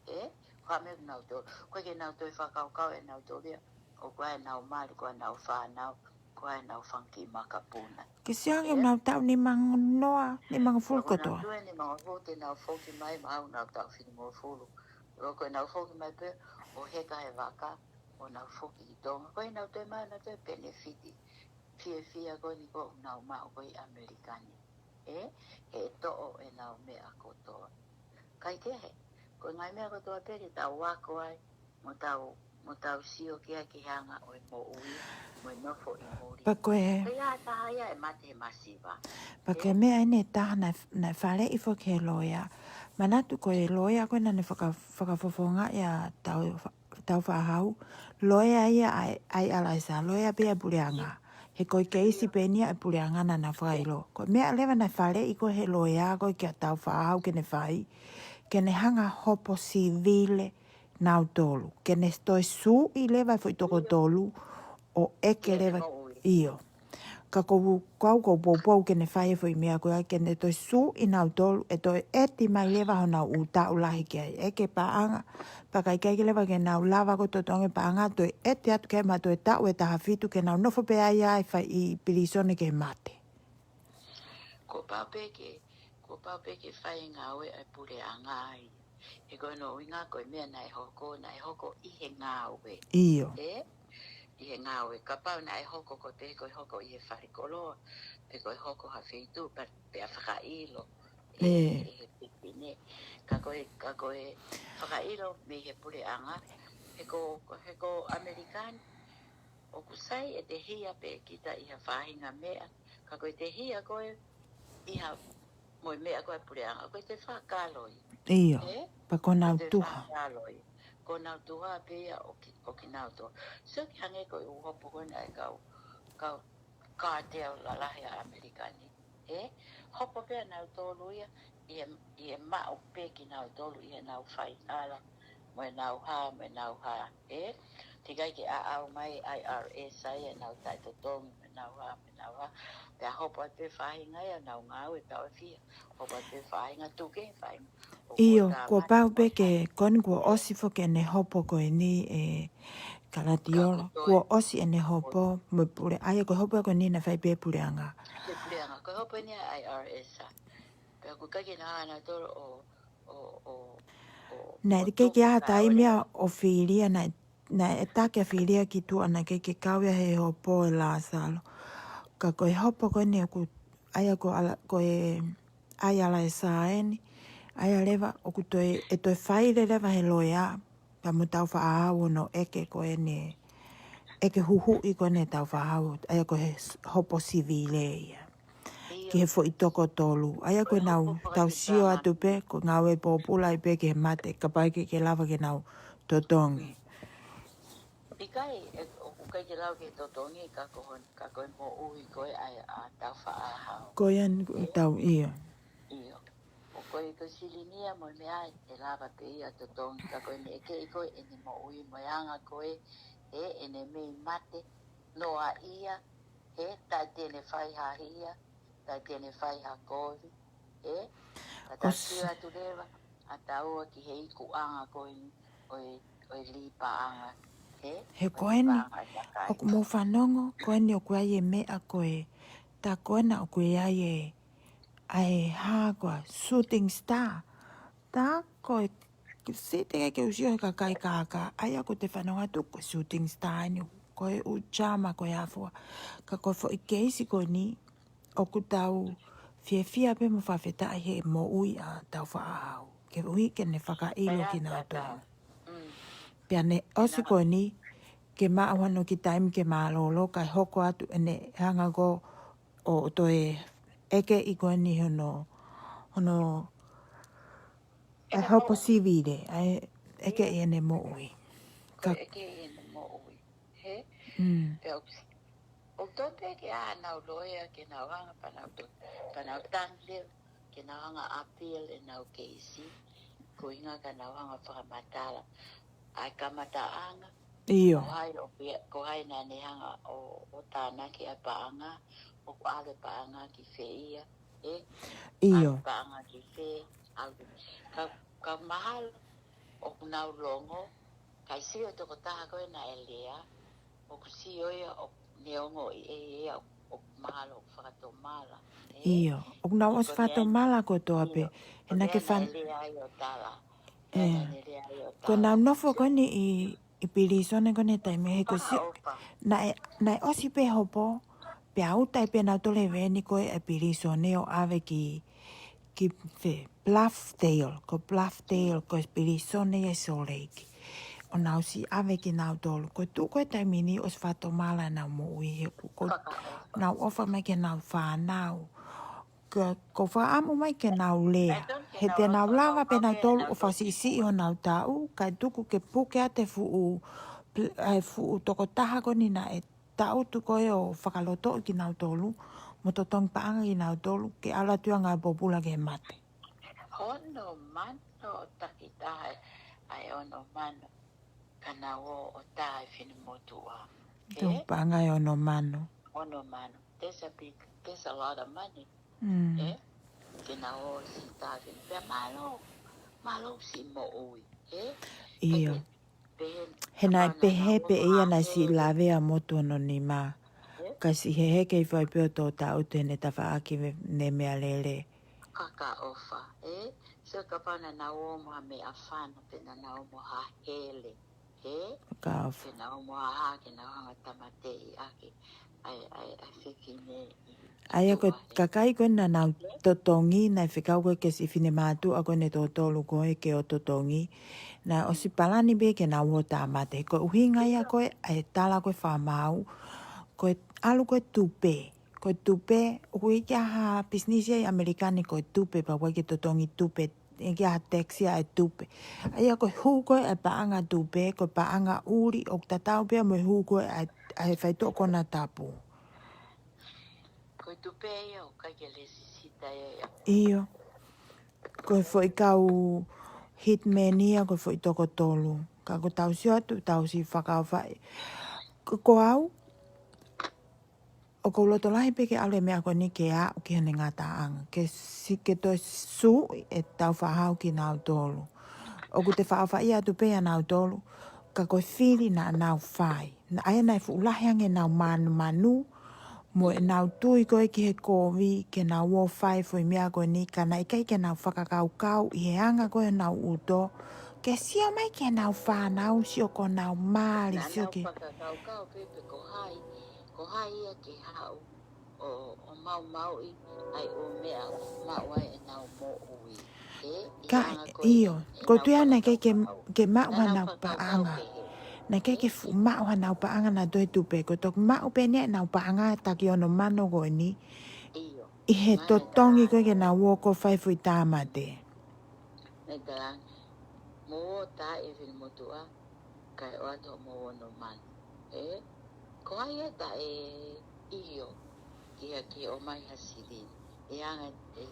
Ē? Ko e hā e meʻa ʻoku nau toe, ko e ke nau toe fakakaukau ʻe nautolu ia, ʻoku ʻi ai ʻenau mali, ko ʻenau fānau, ko ʻenau fanga kiʻi makapuna. Ke sio ange ʻenau taʻu nimangofulu, nimangofulu kotoa. Ko ʻenau taʻu nimangofulu te nau foki mai, mahalo ʻenau taʻu finemangofulu. Loko ʻenau foki mai pē, ʻo heka he vaka, ʻo nau foki ki Tonga. Ko ʻenau toe maʻu ʻenau toe penefiti. Fiefia ko eni ʻoku nau maʻu ko ē ʻi ʻAmelika ni. Ē, he toʻo ʻenau meʻa kotoa. Kaikehe, ko e ngaahi meʻa kotoa pē te tau ako ai, mo tau mo tau sio ki ai ki he anga ʻo e moʻui, mo e nofo ʻi muli. Pea ko e Pea ʻi ai ha taha ia ʻe mate he masiva. Pea ko e meʻa eni ʻe taha naʻe, naʻe faleʻi foki he loea. Manatu ko e loea ko ē naʻa ne faka-, fakafofongaʻi ʻa Tau-, Taufaʻāhau. Loea ia ʻa e, ʻa e ʻAlaisa, loea pē ʻa e puleʻanga. He ko e keisi pē eni ia ʻa e puleʻanga naʻa na fakaʻilo. Ko e meʻa leva naʻe faleʻi ko ē he loea ko ē kia Taufaʻāhau ke ne fai, ke ne hanga hopo sivile nautolu. Ke ne toe suʻi leva e foʻi toko tolu ʻo ʻeke leva. ʻIo. Ka ʻoku ou, ʻoku ou poupou ke ne fai e foʻi meʻa ko ia ke ne toe suʻi nautolu, ʻe toe ʻeti mai leva honau ʻū taʻu lahi ki ai. ʻEke paʻanga, pea ka ʻikai ke leva ke nau lava ko ē totongi paʻanga, toe ʻeti atu ke ma toe taʻu ʻe taha fitu ke nau nofo pē ai ʻi he fai ʻi pilīsone ke mate. Kuo pau pē ke, kuo pau pē ke fai e ngāue ʻa e puleʻanga ai. He ko hono ʻuhinga ko e meʻa naʻe hoko, naʻe hoko ʻi he ngāue. ʻIo. ʻE? ʻI he ngāue. Kapau naʻe hoko ko e pē ko e hoko ʻi he falekoloa, pe ko e hoko ha feituʻu, pea, pea fakaʻilo ʻe, ʻe he fefine. Ka ko e, ka ko e fakaʻilo mei he puleʻanga, he ko, he ko ʻAmelika ni, ʻoku sai ʻete hia pē kita ʻi ha faʻahinga meʻa, ka ko ʻete hia ko ē ʻi ha mo e meʻa ko ē ʻa e puleʻanga, ko ʻete fakakalo ia. ʻIo, pea ko honau tuha. Ko honau tuha pē ia ʻo ki, ʻo kinautolu. Sio ki he hangē ko e ʻū hopo ko ena ʻa e kau, kau cartel lalahi ʻa ʻAmelika ni. ʻE hopo pē ʻa nautolu ia ʻi he, ʻi he maʻu pē kinautolu ʻi heʻenau faihala, mo ʻenau hā, mo ʻenau hā, ʻe? Teʻeki ai ke ʻaʻau mai ʻa e I R S ai ʻenau taʻetotongi, mo ʻenau hā, mo ʻenau hā. Pea hopo atu pē faʻahinga ia ʻenau ngāue, pea ʻoku fie hopo atu pē faʻahinga tuke, faʻahinga. ʻIo, kuo pau pē ke, ko eni kuo ʻosi foki ʻene hopo ko eni ʻe Kalatiolo, kuo ʻosi ʻene hopo mo e pule, ʻa ia ko e hopo ko eni naʻe fai pē puleʻanga. Pē puleʻanga, ko e hopo eni ʻa e I R S a. Pea ʻoku ʻikai ke na hanga nautolu ʻo, ʻo, ʻo, ʻo, Naʻe ʻikai ke ʻi ai ha taimi ia ʻo filia, naʻe, naʻe ʻatā ke filia ki tuʻa, naʻe ʻikai ke kau ia he hopo ʻe Lāsalo. Ka ko e hopo ko eni ʻoku, ʻa ia ko ʻAla, ko e ʻa e ʻAlaisa eni, ʻa ia leva ʻoku toe, ʻe toe fai leva he loea, pea mo Taufaʻāhau hono ʻeke ko eni, ʻeke huhuʻi ko eni ʻe Taufaʻāhau, ʻa ia ko e s-, hopo sivile ia. Ki he foʻi toko tolu, ʻa ia ko ʻenau tau sio atu pē, ko e ngāue pōpula ai pē ke mate, kapau ʻe ʻikai ke lava ke nau totongi. ʻIkai, ʻe, ʻoku ʻikai ke lava ke totongi, ka ko hon-, ka ko e moʻui ko ē ʻa, ʻa Taufaʻāhau. Ko ia eni ʻoku tau ʻio. ʻIo. ʻO ko e, ko e silini ia mo e meʻa ʻe lava pē ia totongi, ka ko ʻene ʻekeʻi ko ē ʻene moʻui mo e anga ko ē, ʻe, ʻene mei mate noaʻia, ʻe, taʻe te ne fai ha hia, taʻe te ne fai ha kovi, ʻe, ka tau sio atu leva ʻa taua ki he ikuʻanga ko eni ʻo e, ʻo e lī paʻanga, ʻe? He ko eni, ʻoku mou fanongo, ko eni ʻoku ʻi ai e meʻa ko ē, tā ko ena ʻoku ʻi ai e, ʻa e hā ko ā, shooting star. Tā ko e, sio teʻeki ke u sio he kakai kākā, ʻa ia ʻoku te fanongo atu ko e shooting star eni, ko e ʻū drama ko ē ʻa fua. Ka ko e foʻi keisi ko eni, ʻoku tau fiefia pē mo fakafetaʻi he moʻui ʻa Taufaʻāhau. Ke ui ke ne fakaʻilo kinautolu. Pea ne ʻosi ko eni, ke maʻu hano kiʻi taimi ke mālōlō, kae hoko atu ʻene hanga ko ē ʻo toe ʻekeʻi ko eni hono, hono, ʻa e hopo sivile, ʻa e ʻekeʻi ʻene moʻui. Ko e ʻekeʻi ʻene moʻui. He? Mm. Pea ʻoku, ʻoku totonu pē ke ʻai ʻenau loea ke nau hanga pea nau to-, pea nau tangi leva, ke nau hanga appeal ʻenau keisi, ko e ʻuhinga ka nau hanga fakamatala ʻa e kamataʻanga. ʻIo. Ko hai ʻoku, ko hai naʻa ne hanga ʻo, ʻo tānaki ʻa e paʻanga, ʻoku ʻave paʻanga ki fē ia, ʻe? ʻIo. ʻAve paʻanga ki fē, ʻave. Ka, ka mahalo, ʻoku nau longo, kae sio tokotaha ko ē naʻe lea, ʻoku sio ia ʻoku ne ongoʻi ʻe ia ʻoku mahalo ʻoku fakatomala. ʻIo, ʻoku nau ʻosi fakatomala kotoa pē. He naʻe ke fan-, naʻe lea ai ʻo tala. ʻE. Naʻe lea ai ʻo tala. Ko ʻenau nofo ko eni ʻi, ʻi pilīsone ko eni taimi he ko e sio, naʻe, naʻe ʻosi pē hopo, pea ʻuta ai pē nautolu he veeni ko ē ʻa e pilīsone ʻo ʻave ki, ki fē, Bluffdale, ko Bluffdale, ko e pilīsone ia ʻi Salt Lake. ʻo nau siʻi ʻave kinautolu. Ko e tuʻu ko ē taimi ni ʻosi fakatomala ʻenau moʻui he ko, ko ʻenau ʻofa mai ki heʻenau fānau. Ko, ko e fakaʻamu mai ke nau lea. He te nau lava pē nautolu ʻo fakasiʻisiʻi honau taʻu, kae tuku ke puke atu e fuʻu, pl-, e fuʻu tokotaha ko eni naʻe taʻutu ko ē ʻo fakalotoʻi kinautolu, mo totongi paʻanga kinautolu, ke ʻalu atu ia ʻo ngāue pōpula ki he mate. Ono mano ʻo takitaha ʻa e ono mano. Ka nau ō ʻo tā e finemotuʻa. Tuʻu paʻanga ʻe ono mano. Ono mano. There's a big, there's a lot of money. Mm. Ē? Ke nau ō siʻi tā e fine-, pea mālō, mālō siʻi moʻui. Ē? ʻIo. He naʻe pehē pē ʻe ia naʻe siʻi lavea motu hono nima. Ē? Ka siʻi heheke hifo ai pē ʻo tō taʻutu heʻene tafaʻaki ʻene meʻalele. Fakaʻofa, ē? So kapau naʻa nau ō mo ha meʻafana pe naʻa nau ō mo ha hele, ē? Fakaʻofa. Pe naʻa nau ō mo ha hā, ke nau hanga ʻo tāmateʻi ʻaki ʻa e, ʻa e, ʻa e fefine ʻi, ʻi tuʻa, ē? ʻA ia ko e kakai ko ē naʻa nau totongi, naʻe fekau ko ē ki he siʻi finemātuʻa ko ē ʻe toko tolu ko ē ke ō totongi. Naʻe ʻosi palani pē ke nau ō tāmate. Ko e ʻuhinga ia ko ē ʻa e tala ko ē fakamaau, ko e ʻalu ko ē tupe. Ko e tupe, ʻoku ʻikai ha pisinisi ia ʻi ʻAmelika ni ko e tupe, pea ʻoku ʻikai ke totongi tupe, ʻikai ha tax ia ʻa e tupe. ʻA ia ko e hū ko ē ʻa e paʻanga tupe, ko e paʻanga ʻuli ʻoku tatau pē ia mo e hū ko ē ʻa e, ʻa e faitoʻo konatapu. Ko e tupe ia ʻoku ʻikai ke lēsisita ia ia. ʻIo. Ko e foʻi kau hitman ia, ko e foʻi toko tolu. Ka ko ʻetau sio atu, tau siʻi fakaʻofaʻi. Ko, ko au, ʻoku ou loto lahi pē ke ʻalu e meʻa ko eni ke aʻu ki heʻene ngataʻanga. Ke si-, ke toe sui ʻetau fānau kinautolu. ʻOku te fakaʻofaʻia atu pē ʻa nautolu, ka ko e fili naʻa nau fai. Naʻe ʻi ai e fuʻu lahi ange ʻenau manumanu, mo ʻenau tui ko ē ki he kovi, ke nau ō fai e foʻi meʻa ko eni, ka naʻe ʻikai ke nau fakakaukau ʻi he anga ko ē ʻenau ʻuto. Ke sio mai ki heʻenau fānau, sio ki honau mali, sio ki. Naʻa nau fakakaukau pē pe ko hai, ko hai ia ke haʻu ʻo, ʻo maumauʻi ʻa e ʻū meʻa ʻoku maʻu ai ʻenau moʻui. Ē, ʻi he anga ko ē ʻenau fakakaukau. Ka, ʻio, ʻoku ou tui au naʻe ʻikai ke, ke maʻu hanau paʻanga. Naʻe ʻikai ke fuʻu maʻu hanau paʻanga naʻe toe tupe, ko e toki maʻu pē ʻenau paʻanga taki ono mano ko eni. ʻIo. ʻI he totongi ko ē ke nau ō ʻo fai e foʻi tāmate. Naʻe talaange, mou ō tā e finemotuʻa, kae ʻoatu hoʻomou ono mano. Ē? Ko hai ia taʻe ʻio ki ha, ki he ʻomai ha silini. ʻI he anga e,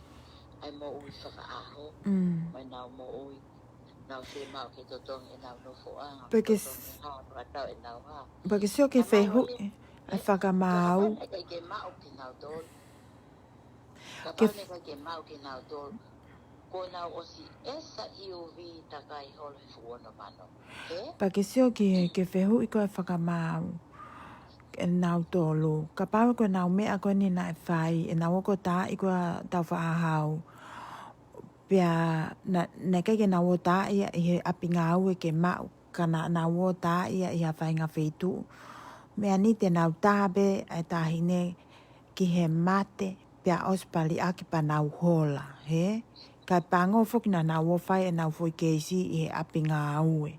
ʻa e moʻui fakaʻaho, mm, mo ʻenau moʻui, nau fiemaʻu ke totongi ʻenau nofoʻanga, pea ke s-, totongi hā, fakatau ʻenau hā. Pea ke sio ki he fehuʻi ʻa e fakamaau. Kapau naʻe ʻikai ke maʻu kinautolu. Kapau naʻe ʻikai ke maʻu kinautolu, kuo nau ʻosi ʻesa ʻi ʻuvi takai holo he fuʻu ono mano. Ē? Pea ke sio ki he, ki he fehuʻi ko ē ʻa e fakamaau ʻa nautolu. Kapau ko ʻenau meʻa ko eni naʻe fai, ʻenau ō ʻo taaʻi ko ē ʻa e tau fānau. Pea na-, naʻe ʻikai ke nau ō ʻo taaʻi ia ʻi he ʻapi ngāue ke maʻu, ka naʻa nau ō ʻo taaʻi ia ʻi ha faʻahinga feituʻu. Meʻa ni te nau tā pē ʻa e taʻahine ki he mate, pea ʻosi paliʻaki pea nau hola, hē? Kae pango foki naʻa nau ō ʻo fai ʻenau foʻi keisi ʻi he ʻapi ngāue.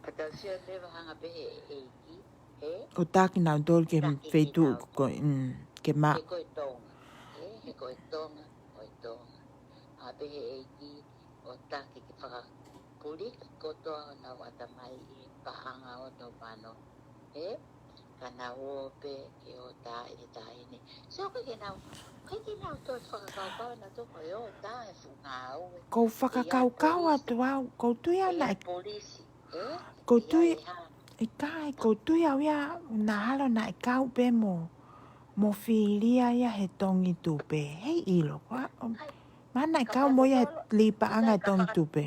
Ka tau sio leva hanga pē he ʻEiki, hē? ʻO tā kinautolu ki he feituʻu ko ē, mm, ke maʻu. He ko e Tonga, hē? He ko e Tonga, ko e Tonga. Hanga pē he ʻEiki ʻo taki ke fakapuliki kotoa honau ʻatamai ʻi he paʻanga ono mano. Ē? Ka nau ō pē ke ō ʻo taaʻi e taʻahine. So ʻikai ke nau, ʻikai ke nau toe fakakaukau nautolu ko e ō ʻo tā e fuʻu ngāue. ʻOku ou fakakaukau atu au, ʻoku ou tui au naʻe polisi. Ē? ʻOku ou tui, ʻikai, ʻoku ou tui au ia naʻa ʻalu naʻe kau pē mo, mo filia ia he tongi tupe. Hei ʻilo, ko ā, ʻo, mahalo naʻe kau mo ia he lī paʻanga he tongi tupe.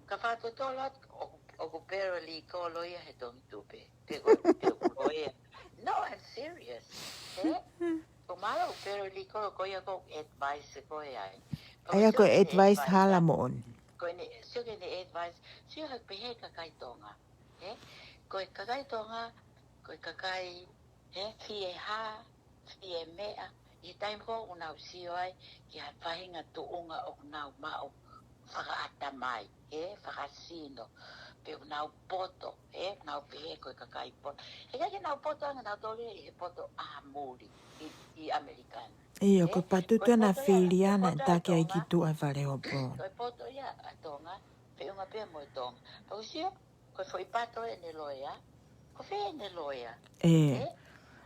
Ka fakatotolo atu, ʻoku, ʻoku paralegal ia he tongi tupe. Pe ko, pe ko ia. No, I'm serious. Ē? Ko e mālō ʻoku paralegal ko ia ʻoku advice koe ai. ʻA ia ko e advice hala moʻoni. Ko ʻene, sio ki heʻene advice, sio he pehē kakai Tonga. Ē? Ko e kakai Tonga, ko e kakai, ē, fie hā, fie meʻa, ʻi he taimi ko ē ʻoku nau sio ai ki ha faʻahinga tuʻunga ʻoku nau maʻu, fakaʻatamai, ē, fakasino, pe ʻoku nau poto, ē, nau pehē ko e kakai poto. He ʻikai ke nau poto ange nautolu ia ʻi he poto ʻa muli ʻi, ʻi ʻAmelika ni. ʻIo, ē? Ko e patu Ko e ʻena poto ia, fili ko e ʻana poto ʻe ʻa taki ai ki Tonga. Tuʻa e fale hopo. Ko e poto ia ʻa Tonga, feʻunga pē mo e Tonga. Pea ʻoku sio, ko e foʻi pato ʻene loea, ko fē ʻene loea? Ē. Ē?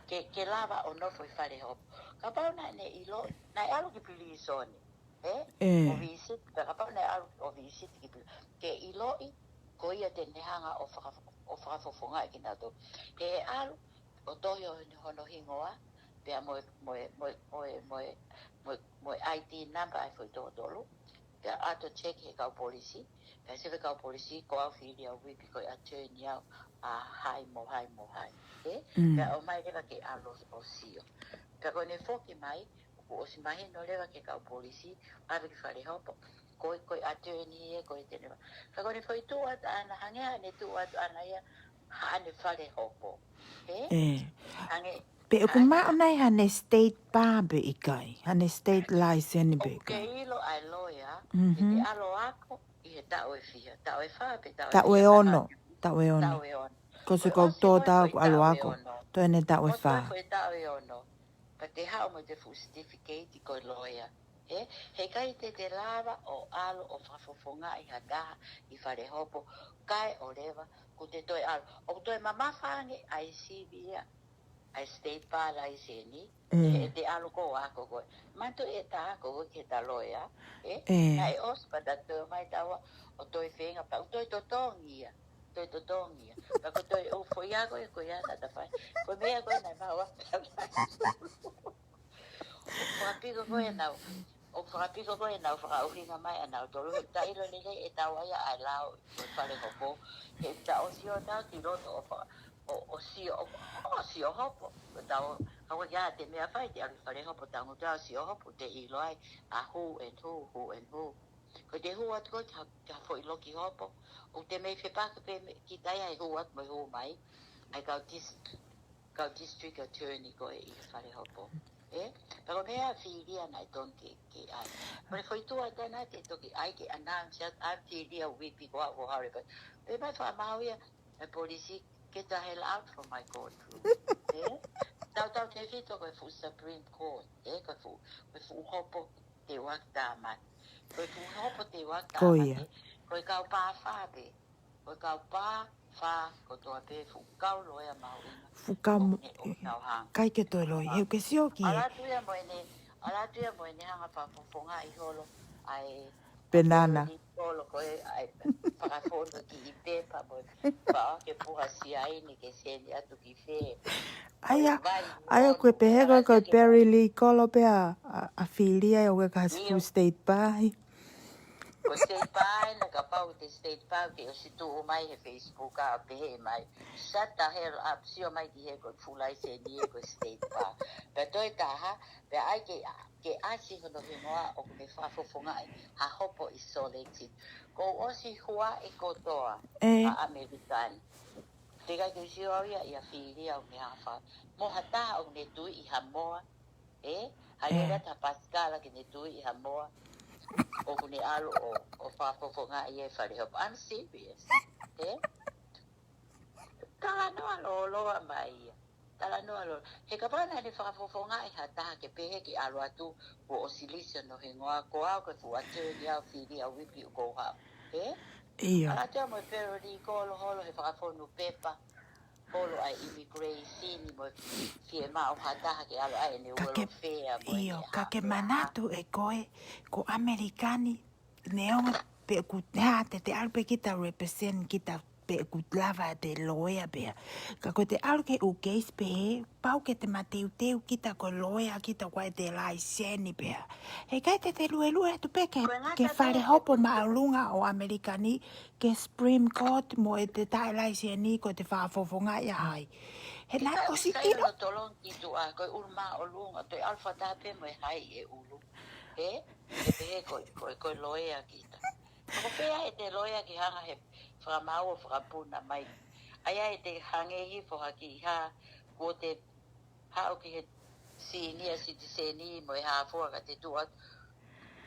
Ke, ke lava ʻo nofo ʻi fale hopo. Kapau naʻa ne ʻilo, naʻe ʻalu ki pilīsone. Ē? Ē. ʻO visiti, pea kapau naʻe ʻalu ʻo visiti ki pili-, ke ʻiloʻi, ko ia te ne hanga ʻo faka-, ʻo fakafofongaʻi kinautolu. He ʻalu, ʻo tohi ʻo hono hingoa, pea mo e, mo e, mo e, mo e, mo e, mo e, mo e I D number ʻa e foʻi toko tolu, pea ʻalu ʻo check he kau polisi, pea sio e kau polisi, ko au Filia Whippi ko e attorney au, ʻa hai mo hai mo hai. Ē? Mm. Pea ʻomai leva ke ʻalu ʻo sio. Pea ko ʻene foki mai, kuo ʻosi mahino leva ki he kau polisi, ʻave ki fale hopo, ko e, ko e attorney ē, ko e teneva. Ka ko ʻene foʻi tuʻu atu ʻana, hangē haʻane tuʻu atu ʻana ia, haʻane fale hopo. Ē? Ē. Hangē, Pe ʻoku hangē maʻu nai haʻane state bar pe ʻikai, haʻane state license pe ʻoku ke ʻikai. ʻilo ʻa e loea, Mhm. ʻe te ʻalu ʻo ako ʻi he taʻu ʻe fiha, taʻu ʻe fā pe taʻu ʻe Taʻu ʻe fiha, ono, taʻu ʻe ono. taʻu ʻe ono. Ko e Ko e ʻosi ʻoku tō ko e taʻu ko e ʻoku ʻalu taʻu ʻe ako, ono. Tō ʻene taʻu ʻe Ko e fā. ko e taʻu ʻe ono. Pea te haʻu mo e te fuʻu certificate ko e loea. Ē, he ʻikai te te lava ʻo ʻalu ʻo fakafofongaʻi ha taha ʻi fale hopo, kae ʻoua leva, kuo te toe ʻalu. ʻOku toe mamafa ange ʻa e sivi ia, ʻa e state bar license, Ē. ʻe te ʻalu ko ʻo ako koe. Manatuʻi ʻeta ako koe ki heʻeta loea, ē? Ē. Naʻe ʻosi pea ta toe ō mai taua, ʻo toe feinga pea ʻoku toe totongi ia. Toe totongi ia. Pea ko e toe ʻū foʻi ako ia ko ia naʻa ta fai. Ko e meʻa ko ē naʻe maʻu ʻa ta fai. ʻOku fakapiko ko ē ʻenau, ʻoku fakapiko ko ē ʻenau fakaʻuhinga mai ʻanautolu. He ʻoku ta ʻilo lelei ʻe taua ia ʻa e lao ʻo e fale hopo. He ʻoku ta ʻosi ō taua ki loto ʻo faka-, ʻo, ʻo sio, ʻo, ʻo sio hopo. ʻOku tau, ka ʻoku ʻikai ha meʻa fai, te ʻalu ki fale hopo, tangutu ʻo sio hopo, te ʻilo ai ʻa who and who, who and who. Ko ʻete hū atu ko ē ki ha, ki ha foʻi loki hopo, ʻoku te mei fepaki pē mei, kita ia he hū atu mo e hū mai, ʻa e kau dis-, kau district attorney ko ē ʻi he fale hopo. Ē? Pea ko e meʻa Filia naʻe tonu ke, ke ʻai. Ko e foʻi tuʻu atu ʻana te toki ʻai ke announce atu, ʻa Filia Whippi ko au ʻo haole pē. Pea mai fakamaau ia, ʻe polisi, "Get the hell out from my courtroom." Ē? Tautautefito ko e fuʻu Supreme Court, ē? Ko e fuʻu, ko e fuʻu hopo teuaki tāmate. Ko e fuʻu hopo teuaki Ko ia. tāmate, ko e kau pā fā pē. Ko e kau pā fā kotoa pē fuʻu kau loea mahuʻinga. Fuʻu kau mo-, ʻoku ne ʻoku tau hanga. ʻIkai ke toe loi, he ʻoku ke sio ki he ʻAlu atu ia mo ʻene, ʻalu atu ia mo ʻene hanga fakafofongaʻi holo ʻa e Penana. Paralegal ko ē, ʻa e fakafonu kiʻi pepa mo e pā ke puha siaini ke seni atu ki fē. ʻAi ʻa, Ko e vai ʻai ʻa ko e pehē ko e, ko e paralegal pē ʻa, ʻa, ʻa Filia ʻoku ʻikai ha fuʻu state bar. Ko e state bar ē, naʻa kapau te state bar ke ʻosi tuʻu mai he Facebook ʻo pehē mai, "Shut the hell up, sio mai ki hē, ko e fuʻu laiseni ē, ko e state bar." Pea toe taha, pea ʻai ke, ke ʻasi hono hingoa ʻoku ne fakafofongaʻi ha hopo ʻi Salt Lake City. Kuo ʻosi huaʻi kotoa ʻa ʻAmelika ni. Teʻeki ai ke u sio au ia ʻia Filia ʻoku ne hanga fai. Mo ha taha ʻoku ne tui ʻi Hamoa. Ē? Hangē ha pasikala ke ne tui ʻi Hamoa. ʻOku ne ʻalu ʻo, ʻo fakafofongaʻi e fale hopo. I'm serious. Ē? Talanoa lōloa mai ia. Talanoa lōloa. He kapau naʻa ne fakafofongaʻi ha taha ke pehē ke ʻalu atu, kuo ʻosi lisi hono hingoa, ko au ko e fuʻu attorney au Filia Whippi ʻoku ou haʻu. Ē? ʻIo. ʻAlu atu ia mo e paralegal holo he fakafonu pepa. Holo ʻa e immigration mo e fiemaʻu ha taha ke ʻalu ʻai ʻene welfare mo ʻene ʻIo, ka ke manatu ʻe koe, ko ʻAmelika ni, neongo pe ʻoku te hā te te ʻalu pē kita represent kita pe ʻoku lava te loea pē. Ka ko ʻete ʻalu ki he ʻū case pehē, pau ke te mateuteu kita ko e loea kita ʻoku ʻikai te laiseni pē. He ʻikai te te luelue atu pē ke, Ko e ngata ke fale pē hopo ʻoku māʻolunga ʻo ʻAmelika ni, ke Supreme Court mo ʻete taʻe laiseni ko ʻete fakafofongaʻi ʻa hai. He naʻe ʻIkai, ʻosi ʻikai ʻilo. Hono tolongi ki tuʻa, ko e ʻulu māʻolunga, toe ʻalu fakataha pē mo e hai ʻe ʻulu. Ē? Ke pehē ko, ko, ko e loea kita. Ko e pehē ʻete loea ke hanga he fakamaau ʻo fakapuna mai. ʻAi ʻete hangē hifo ha kiʻi hā, kuo te haʻu ki he senior citizen mo e hā fua ka te tuʻu atu.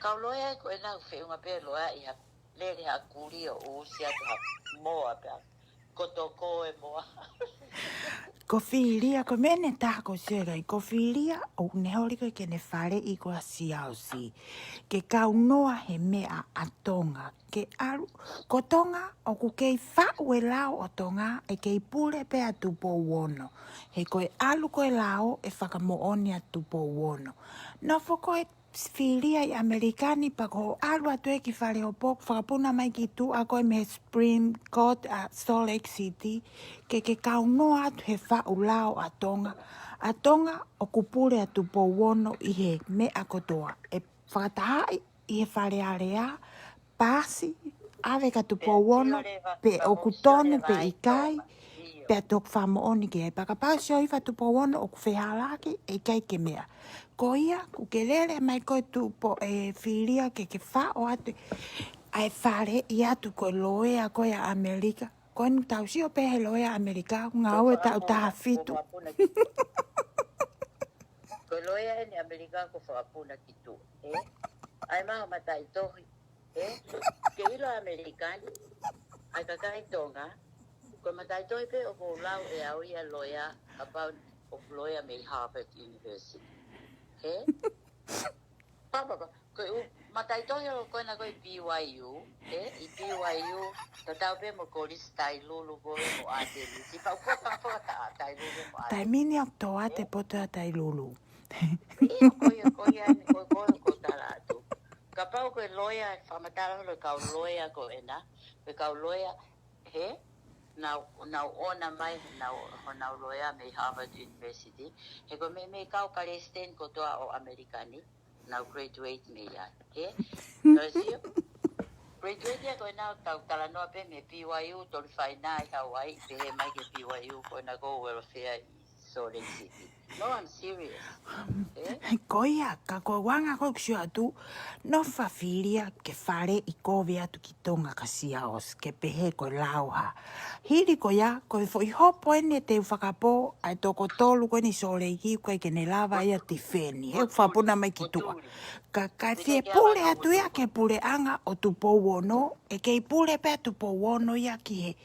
Kau loea ko ena ʻoku feʻunga pē loea ʻi ha lele ha kuli ʻo ʻusi atu ha moa pea ko toko e moa. Ko Filia, ko e meʻa ʻe taha ko Sera, ko Filia ʻoku ne holi ko ē ke ne faleʻi ko ē ʻa Siaosi ke kau noa he meʻa ʻa Tonga. Ke ʻalu, ko Tonga ʻoku kei faʻu e lao ʻo Tonga, ʻe kei pule pē ʻa Tupou Ono. He ko e ʻalu ko ē lao ʻe fakamoʻoni ʻa Tupou Ono. Nofo ko ē Filia ʻi ʻAmelika ni pea ko hoʻo ʻalu atu ē ki Faleʻopoku, fakapuna mai ki tuʻa ko ē mei he Supreme Court ʻa Salt Lake City, ke ke kau noa atu he faʻu lao ʻa Tonga. ʻA Tonga ʻoku pule ʻa Tupou Ono ʻi he meʻa kotoa. ʻE fakatahaʻi ʻi he Fale Alea, pasi, ʻave kia Tupou Ono, pe ʻoku tonu pe ʻikai, pea toki fakamoʻoni ki ai. Pea kapau ʻe sio hifo ʻa Tupou Ono ʻoku fehālaaki, ʻe ʻikai ke meʻa. Ko ia, ʻoku ke lele mai ko ē Tupou, ʻe Filia ke ke faʻo atu ʻa e faleʻi atu ko e loea ko ē ʻa ʻAmelika. Ko eni tau sio pē he loea ʻa ʻAmelika, ngāue taʻu taha fitu. Ko e loea eni ʻAmelika ʻoku fakapuna ki tuʻa, ē? ʻAi mai ho mataʻitohi, ē? Ke ʻilo ʻAmelika ni, ʻa e kakai Tonga, ko e mataʻitohi pē ʻoku ou lau ʻe au ia loea, kapau ʻoku loea mei Harvard University. Ē? Papa, ko e ʻū mataʻitohi ʻo ko ena ko ē ʻi B Y U, ē? ʻI B Y U, tatau pē mo Kolisi Tailulu ko ē mo ʻAtelisi. Pau ko e tangata Tailulu mo ʻAtelisi. Taimi ni ʻoku tō atu e poto ʻa Tailulu. ʻIo, ko ia, ko ia, ko, ko, ko tala atu. Kapau ko e loea, fakamatala holo kau loea ko ena, ko e kau loea, he, nau, nau ʻoange mai, nau, honau loea mei Harvard University. He ko e meimei kau palesiteni kotoa ʻo ʻAmelika ni, nau graduate mei ai. He, nau sio, graduate ia ko ena tau talanoa pē mei B Y U, toli faina ʻi Hawaii, pehē mai ki B Y U, ko ena ko e welfare ʻi Salt Lake City. No, I'm serious. Ē? Ko ia, ka ko e anga ko ē ʻoku sio atu, nofo ʻa Filia ke faleʻi kovi atu ki Tonga kia Siaosi, ke pehē ko e lao ha. Hili ko ia, ko e foʻi hopo eni ʻe teu fakapō, ʻa e toko tolu ko eni Salt Lake, ʻoku ʻikai ke ne lava ia tifeni, he ʻoku fakapuna mai ki tuʻa. Ka, ka fie pule atu ia ki he puleʻanga ʻo Tupou Ono, ʻe kei pule pē ʻa Tupou Ono ia ki he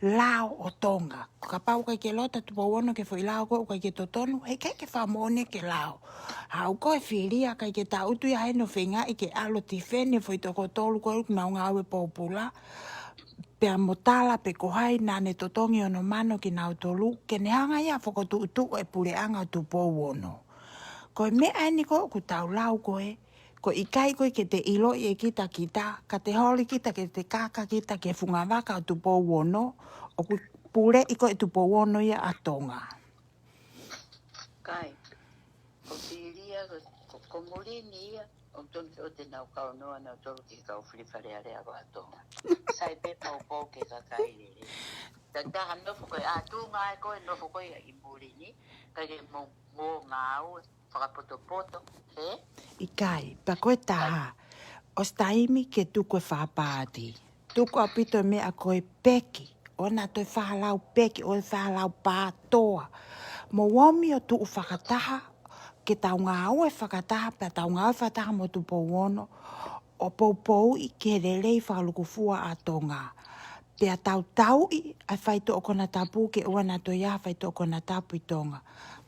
lao ʻo Tonga. Kapau ʻoku ʻikai ke loto ʻa Tupou Ono ki he foʻi lao ko ē ʻoku ʻikai ke totonu, he ʻikai ke fakamoʻoni ki he lao. Haʻu ko ē Filia ʻikai ke tangutu ia heni ʻo feingaʻi ke ʻalu ʻo tifeni e foʻi toko tolu ko ē ʻoku nau ngāue pōpula. Pea mo tala pe ko hai naʻa ne totongi hono mano kinautolu, ke ne hanga ia ʻo fokotuʻutuʻu e puleʻanga ʻo Tupou Ono. Ko e meʻa eni ko ē ʻoku tau lau ko ē, ko e ʻikai ko ē ke te ʻiloʻi ʻe kita kita, ka te holi kita ke te kaka kita ki he fungavaka ʻo Tupou Ono, ʻoku puleʻi ko ē ʻe Tupou Ono ia ʻa Tonga. Kai, ko Filia, ko, ko, ko muli ni ia, ʻoku tonu ke ʻoua te nau kau noa nautolu ki he kau fili Fale Alea ko ē ʻa Tonga. Sai pē poupou ki he kakai lelei. Taha nofo ko ē ʻa Tonga ē ko ē nofo ko ē ʻi muli ni, ʻikai ke mo, mo ngāue fakapotopoto, ē? ʻIkai, pea ko e taha, ʻosi taimi ke tuku e fakapaati. Tuku ʻaupito e meʻa ko e peki, ʻoua naʻa toe fakalau peki, ʻoua fakalau pātoa. Mou omi ʻo tuʻu fakataha, ke tau ngāue fakataha, pea tau ngāue fakataha mo Tupou Ono, ʻo poupouʻi ki he lelei fakalūkufua ʻa Tonga. Pea tau tauʻi ʻa e faitoʻo konatapu ke ʻoua naʻa toe ʻi ai ha faitoʻo konatapu ʻi Tonga.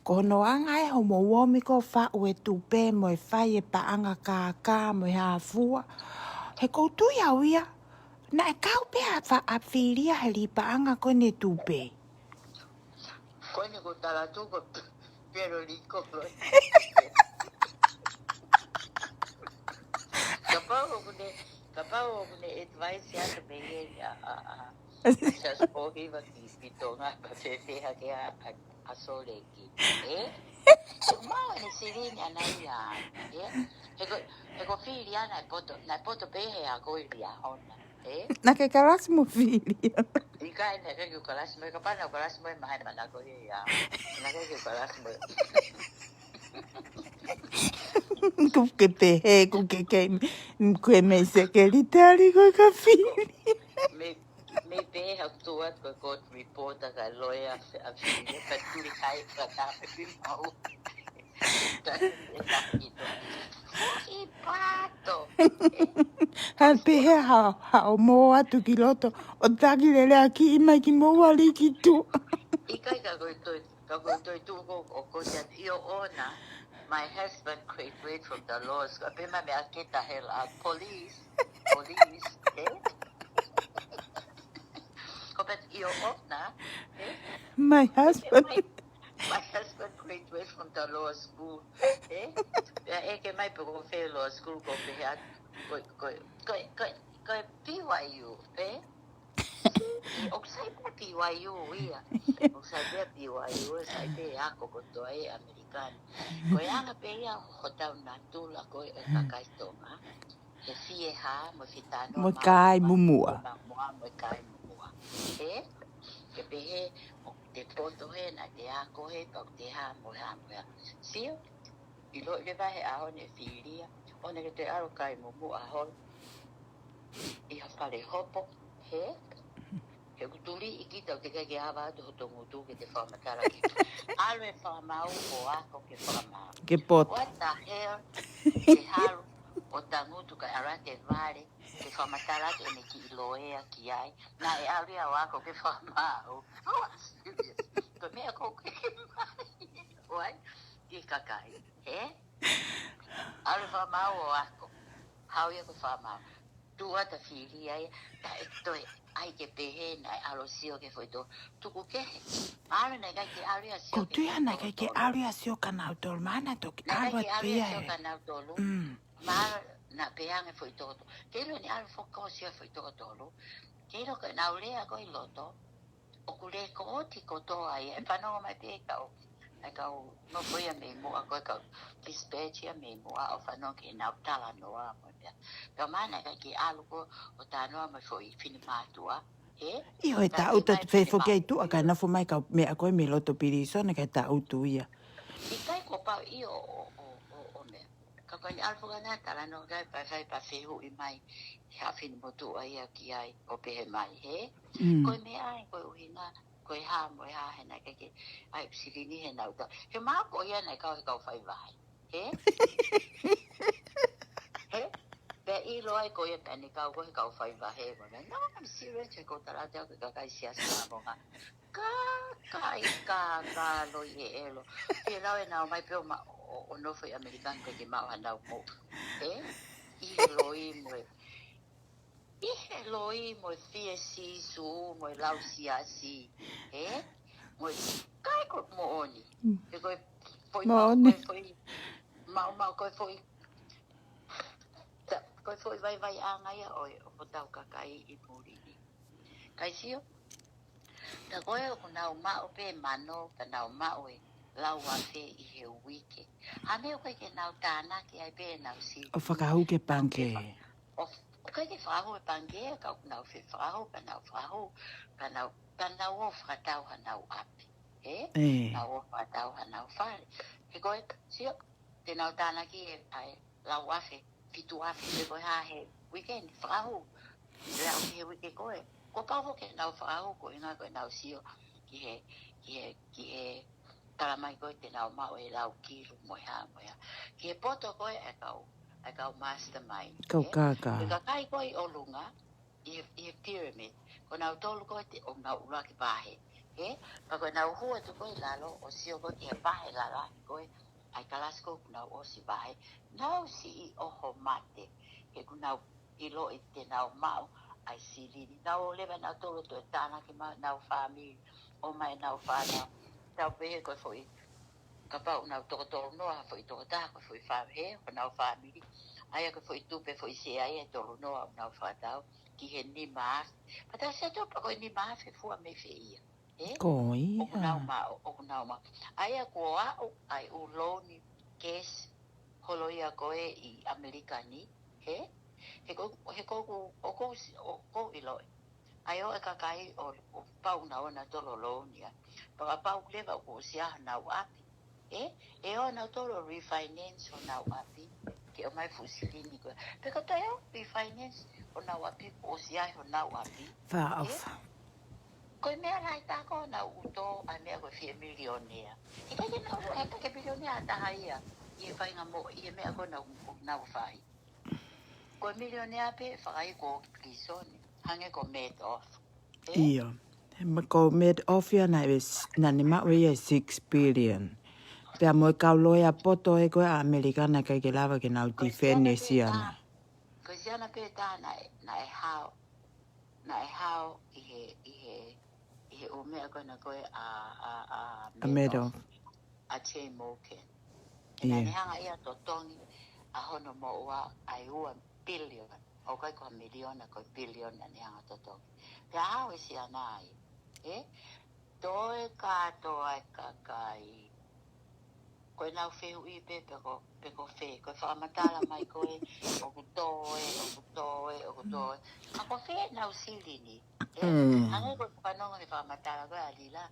Ko hono anga ē hoʻomou omi ko ē ʻo faʻu e tupe mo e fai e paʻanga kākā mo e hā fua. He ʻoku ou tui au ia, naʻe kau pē ʻa fa-, ʻa Filia he lī paʻanga ko eni e tupe. Ko eni ko e tala atu ko Pero Lincoln. Kapau ʻoku ne, kapau ʻoku ne advice atu mei he ʻa, ʻa, ʻa, ʻa Siaosi Pōhiva ki, ki Tonga, pea fēfē hake ʻa, ʻa, ʻa Salt Lake. Ē? Mau ʻene silini ʻana ia, ē? He ko, he ko Filia naʻe poto, naʻe poto pē he ako ʻi Liahona. Ē? Naʻa ke kalasi mo Filia. ʻIkai, naʻe ʻikai ke u kalasi mo, kapau naʻa ku kalasi mo ʻe mahe mana ko ia. Naʻe ʻikai ke u kalasi mo. Kuo ke pehē, kuo ke kei, kuo ke mei sekelitali ko ē kia Filia. Mei, mei pehē haku tuʻu atu ko e court reporter ka loea ʻa Filia, ka tuli kai ka tape pimau. Foʻi pato. Hā pehē ha, ha ʻo mō atu ki loto, ʻo taki lelea ki mai ki mou ali ki tu. ʻIkai ka ko e toe, ka ko e toe tuʻu ko, ʻo ko te ʻio ʻona, my husband graduate from the law school. Pē mai mea get the hell out. Police, police, eh? Ko pē ʻio ʻona, eh? My husband. My, my husband graduate from the law school, eh? Pea ʻeke mai pe ko fē law school ko pehē atu, ko, ko, ko, ko, ko B Y U, eh? ʻOku sai pē B Y U ia. ʻOku sai pē B Y U, sai pē ako kotoa ʻi ʻAmelika ni. Ko e anga pē ia hotau natula ko e kakai Tonga. He fie hā, mo fitano mo e kai mumuʻa. Mo e kai mumuʻa. He, ke pehē, ʻo te poto he, naʻa te ako he, pau te hā, mo hā, mo hā. Sio, ʻilo ʻi le vahe ʻaho ne filia, ʻo ne ke te ʻalu kai mumuʻa holo. ʻI ha fale hopo, he, he ʻoku tuli ʻi kita ʻo te kai ke ava atu hoto ngutu ke te fakamatala ki. ʻAlu e fakamaau ʻo ako ke fakamaau. Ke poto. What the hell? Ke halu ʻo tangutu ka ʻalu atu e vale, ke fakamatala atu ʻene kiʻi loea ki ai. Naʻe ʻalu ia ʻo ako ke fakamaau. Oh, I'm serious. Ko e meʻa ko ke ke mai. Wai, ki kakai. He? ʻAlu fakamaau ʻo ako. Hau ia ko fakamaau. Tuʻa ta fili ai, ta e toe ai ke pehē naʻe ʻalu sio ke foʻi tō. Tuku kehe. Mahalo naʻe ʻikai ke ʻalu ia sio. Ko ke tuia naʻe ʻikai ke ʻalu ia sio ka nau tolu. Mahalo toki ʻalu atu ia sio he. Ka nau tolu. Mm. Mahalo naʻe pehē ange foʻi tō tolu. Ke ʻilo ne ʻalu foʻi ko sio foʻi tō tolu. Ke ʻilo ke nau lea ko ʻi loto. ʻOku lēkooti kotoa ia, ʻe fanongo mai pē kau, ʻe kau nofo ia mei muʻa ko e kau dispatch ia mei muʻa ʻo fanongo ke nau talanoa mo ia. Ka mana ka ke ʻalu ko ʻo talanoa mo foʻi finemātuʻa, he? ʻIo, he taʻu ta fefo ke tuʻa ka nofo mai kau meʻa ko e mei loto pilīsone ka taʻu tu ia. ʻIkai ko pau ʻio ʻo, ʻo, ʻo, ʻo meʻa. Ka ko eni ʻalu foki ʻana talanoa kai pa fai pa fehuʻi mai. He ha finemotuʻa ia ki ai, ʻo pehē mai, he? Mm. Ko e meʻa ai, ko e ʻuhinga, ko e hā mo e hā he naʻe ke, ai, silini he nau tau. He mā ko ia naʻe kau he kau faiva he. He? He? Pea ʻilo ai ko ia pea ne kau ko he kau faiva he. Ko e meʻa, no, I'm serious, he ko talate au ke kakai siasi mo ngā. Kakai, kakai loi e elo. Ke lau e nau mai pē ʻo ma, ʻo, ʻo nofo ʻi ʻAmelika ni pē ke maʻu hanau mo. He? ʻI he loi mo e. ʻI he loi mo e fie Sīsū mo e lau siasi. He? Mo e kai ko moʻoni. Mm. He ko e foʻi mau, moʻoni. Ko e foʻi mau, mau, ko e foʻi. Ta, ko e foʻi vaivaiʻanga ia ʻo e, ʻo hotau kakai ʻi muli ni. Kai sio? Ta ko e ʻoku nau maʻu pē mano, ka nau maʻu e lau afe ʻi he uike. Ha meʻa ʻoku ʻikai ke nau tānaki ai pē nau si. ʻO fakahū ke pangikē. ʻO, ʻoku ʻikai ke fakahū e pangikē, ka ʻoku nau fefakahū, ka nau fakahū, ka nau, ka nau ō fakatau hanau ʻapi. He? ʻE. Nau ō fakatau hanau fale. He ko e, sio, te nau tānaki e, ʻa e, lau afe, fitu afe, pe ko e hā he weekend, fakahū. Lau ki he uike ko ē. Ko pau foki ke nau fakahū, ko e ʻuhinga ko e nau sio ki he, ki he, ki he tala mai ko ē te nau maʻu e lau kilu mo e hā, mo e hā. Ki he poto ko ē ʻa e kau, ʻa e kau mastermind, kau kākā. Ko e kakai ko ē ʻi ʻolunga, ʻi he, ʻi he pyramid, ko nautolu ko ē te, ʻoku nau ʻuluaki vahe. He? Pea ko ʻenau hū atu ko ē ʻi lalo, ʻo sio ko ē ki he vahe lalahi ko ē ʻa e kalasi ko ē ʻoku nau ʻosi vahe. Nau siʻi ʻoho mate, he ʻoku nau ʻiloʻi te nau maʻu ʻa e silini. Nau ō leva nautolu ʻo toe tānaki maʻu ʻenau fāmili, ʻomai ʻenau fānau. Tau pehē ko e foʻi, kapau ʻoku nau toko tolu noa, foʻi tokotaha, ko e foʻi fā-, he, ko honau fāmili. ʻA ia ko e foʻi tupe, foʻi sea ia ʻe tolu noa ʻoku nau fakatau ki he nima afe. Pea tau sio atu pē ko e nima afe fua mei fē ia. He? Ko ia. ʻOku nau maʻu, ʻoku nau maʻu. ʻA ia kuo aʻu ʻa e ʻū loan case holo ia ko ē ʻi ʻAmelika ni, he? He ko, he ko ʻoku, ʻoku ou si-, ʻoku ou ʻiloʻi. ʻA ia ʻo e kakai ʻo, ʻo pau naʻa nau ō nautolu ʻo loan ia. Pea kapau leva ʻoku ʻosi ʻi ai honau ʻapi. He? ʻE ō nautolu ʻo refinance honau ʻapi. Ke ʻomai fuʻu silini ko ē. Pea ka toe ō refinance honau ʻapi kuo ʻosi ʻi ai honau ʻapi. Fakaʻofa. He? Ko e meʻa lahi taha ko ē naʻa nau tō ai e meʻa ko e fie milionea. ʻIkai ke nau, ʻikai ke milionea ʻe taha ia ʻi he faʻahinga mo, ʻi he meʻa ko ē naʻa nau, nau fai. Ko e milionea pē fakaʻi ko ē ki pilīsone, hangē ko Madoff. ʻIo. He ma-, ko Madoff ia naʻe s-, naʻa ne maʻu ia e six billion. Pea mo e kau loea poto ē ko ē ʻa ʻAmelika naʻe ʻikai ke lava ke nau defend e siana. Ko e siana pē taha naʻe, naʻe hao, naʻe hao ʻi he, ʻi he, ʻi he ʻū meʻa ko ena ko ē ʻa, ʻa, ʻa Madoff. ʻA Jay Morgan. Naʻa ne hanga ia ʻo totongi ʻa hono moʻua ʻa e ua billion. ʻOku ʻikai ko ha miliona, ko e billion naʻa ne hanga ʻo totongi. Pea hao e siana ai. ʻE? Toe kātoa e kakai. Ko ʻenau fehuʻi pē pe ko, pe ko fē. Ko e fakamatala mai ko ē, ʻoku tō ē, ʻoku tō ē, ʻoku tō ē. Ka ko fē ʻenau silini. ʻE? Hangē ko e fanongo he fakamatala ko ē ʻa Lila.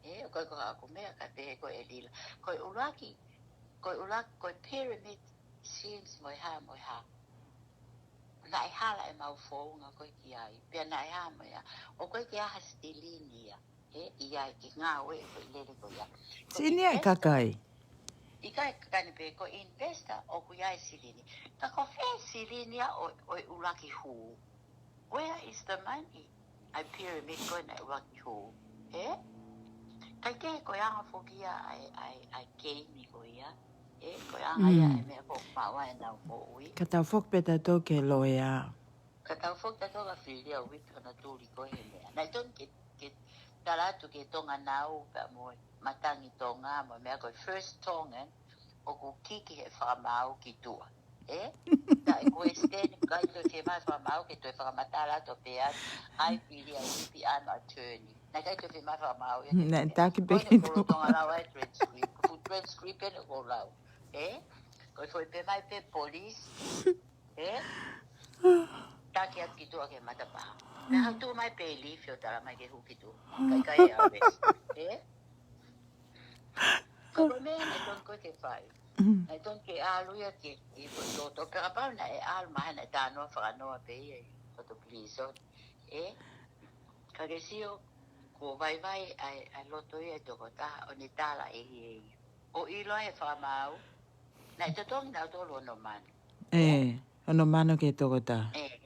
ʻE, ʻoku ʻikai ko haʻaku meʻa ka pehē ko ē ʻe Lila. Ko e ʻuluaki, ko e ʻuluaki, ko e pyramid schemes mo e hā, mo e hā. Naʻe hala ʻemau founga ko ē ki ai. Pea naʻe hā mo e hā. ʻOku ʻikai ke ʻi ai ha silini ia. ʻE, ʻi ai ke ngāue ko e lele ko ia. Silini ʻa e kakai. ʻIkai ke kakai ni pē ko e investor ʻoku ʻi ai e silini. Ka ko fē silini ia ʻo, ʻo e ʻuluaki hū. Where is the money? ʻA e pyramid ko ē naʻe ʻuluaki hū. ʻE? ʻIkai ke ko e anga foki ia ʻa e, ʻa e, ʻa e keimi ko ia. ʻE, ko e anga ia e meʻa ko ē ʻoku maʻu ai ʻenau moʻui. Ka tau foki pē tautolu ki he loea. Ka tau foki tautolu ka fili ʻa Whip ʻo na tuli ko ē he meʻa. Naʻe tonu ke, ke tala atu ki he Tonga Nau pea mo e Matangi Tonga mo e meʻa ko e First Tongan, ʻoku kiki he fakamaau ki tuʻa. ʻE? Taʻe ko e Stan, ʻikai toe fiemaʻu fakamaau ke toe fakamatala atu pē atu, ʻai fili ʻa Whip, I'm attorney. Naʻe ʻikai toe fiemaʻu fakamaau ia. Naʻe taki pē ko eni ki tuʻa. Ko e Tonga Nau ʻa e transcript, ko e full transcript eni ʻoku lau. ʻE? Ko e foʻi pē mai pē police. ʻE? Taki atu ki tuʻa ki he matapā. Pea hau tuʻu mai pē ʻi lifi ʻo tala mai ke hū ki tuʻa. ʻIkai, ʻikai e arrest. ʻE? Ka ko e meʻa naʻe tonu ko ē ke fai. Naʻe tonu ke ʻalu ia ke, ʻi ko e toto. Pea kapau naʻe ʻalu mai naʻe talanoa fakanoa pē ia ʻi ko e prison. ʻE? Ka ke sio, kuo vaivai ʻa e, ʻa e loto ia ʻa e tokotaha, ʻo ne tala ʻe ia. ʻO ʻilo ʻe he fakamaau, naʻe totongi nautolu ono mano. ʻE, ono mano ki he tokotaha. ʻE,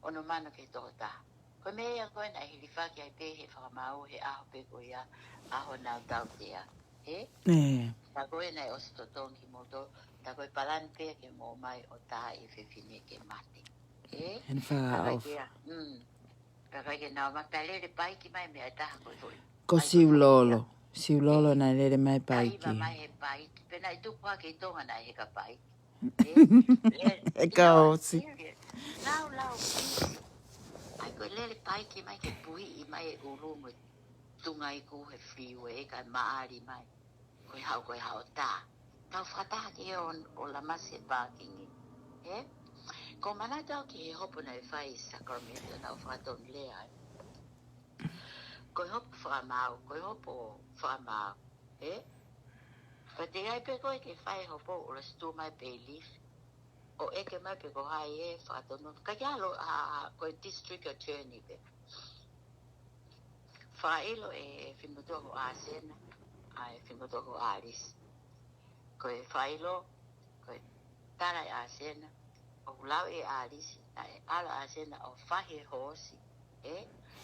ono mano ki he tokotaha. Ko e meʻa ia ko ē naʻe hilifaki ai pē he fakamaau he ʻaho pē ko ia, ʻaho naʻa nau tautea. ʻE? ʻE. Ka ko ē naʻe ʻosi totongi kimoutolu, ka ko e palani pē ke mou ō mai ʻo tā e fefine ke mate. ʻE? Heni fakaʻofa. Ka ʻikai ke, mm. Ka ʻikai ke nau ma pea lele paiki mai meʻa ʻe taha ko e foʻi. Ko Siulolo. Siulolo naʻe lele mai paiki. Kaiva mai he paiki. Pea naʻe tupu hake ʻi Tonga naʻe heka paiki. ʻE, lele, ʻe ka ʻosi. Nau lau pisi. ʻAi ko e lele paiki mai ke puhiʻi mai e ʻulu mo e tunga iku he freeway ka maʻali mai. Ko e hao, ko e hao tā. Tau fakataha ki he ʻo, ʻo lamasi e pākingi. ʻE? Ko e manatu au ki he hopo naʻe fai ʻi Sacramento naʻa ku fakatonulea ai. Ko e hopo fakamaau, ko e hopo fakamaau. ʻE? Ka te ai pē ko ē ke fai hopo ʻo lasi tuʻu mai pē ʻi lifi. ʻO ʻeke mai pē ko hai e fakatonu. Ka ke ʻalu, a, a, ko e district attorney pē. Fakaʻilo ʻe he finemotuʻa ko ʻĀsena, ʻa e finemotuʻa ko ʻĀlisi. Ko e fakaʻilo, ko e tala ʻe ʻĀsena, ʻoku lau ʻe ʻĀlisi, naʻe ʻalu ʻĀsena ʻo fahi e hoosi, ʻe,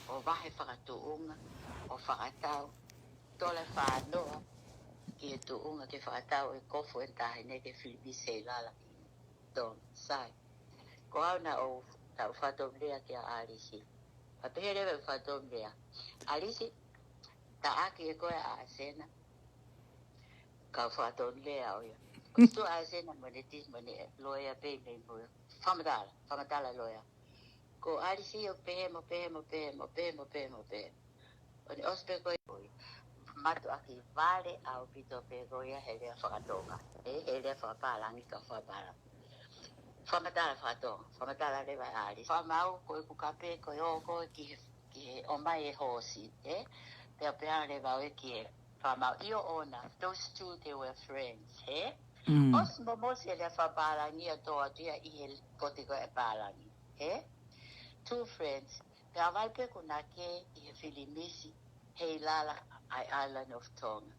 ʻo vahe fakatuʻunga, ʻo fakatau, tola fānoa, ki he tuʻunga ke fakatau e kofu e taʻahine ke fili pisi ʻi lalo. Tō, sai. Ko au naʻa ku, naʻa ku fakatonulea kia ʻĀlisi. Pea pehē leva ʻeku fakatonulea. ʻĀlisi, taʻaki ʻe koe ʻa ʻĀsena. Kau fakatonulea ʻo ia. Ko e sio ʻa ʻĀsena mo ʻene tisi mo ʻene loea pē mei mo. Fakamatala, fakamatala loea. Ko ʻĀlisi ʻoku pehē mo pehē mo pehē mo pehē mo pehē mo pehē. ʻO ne ʻosi pē ko ē. Mātuʻaki vale ʻaupito pē ko ia he lea fakatonga. ʻE, he lea fakapālangi ka fakapālangi. Fakamatala fakatonga, fakamatala leva ʻe ʻĀlisi. Fakamaau ko ʻeku kape ko e ō ko ē ki he, ki he ʻomai e hoosi, ʻe? Pea pehē leva ʻe au ki he fakamaau. ʻIo ʻoʻona, those two, they were friends, ʻe? Mm. ʻOsi momosi e lea fakapālangi ʻo tō atu ia ʻi he pote ko ē pālangi, ʻe? Two friends, Pea ʻalu pē kuo na kē ʻi he fili misi, Heilala, ʻa e Island of Tonga.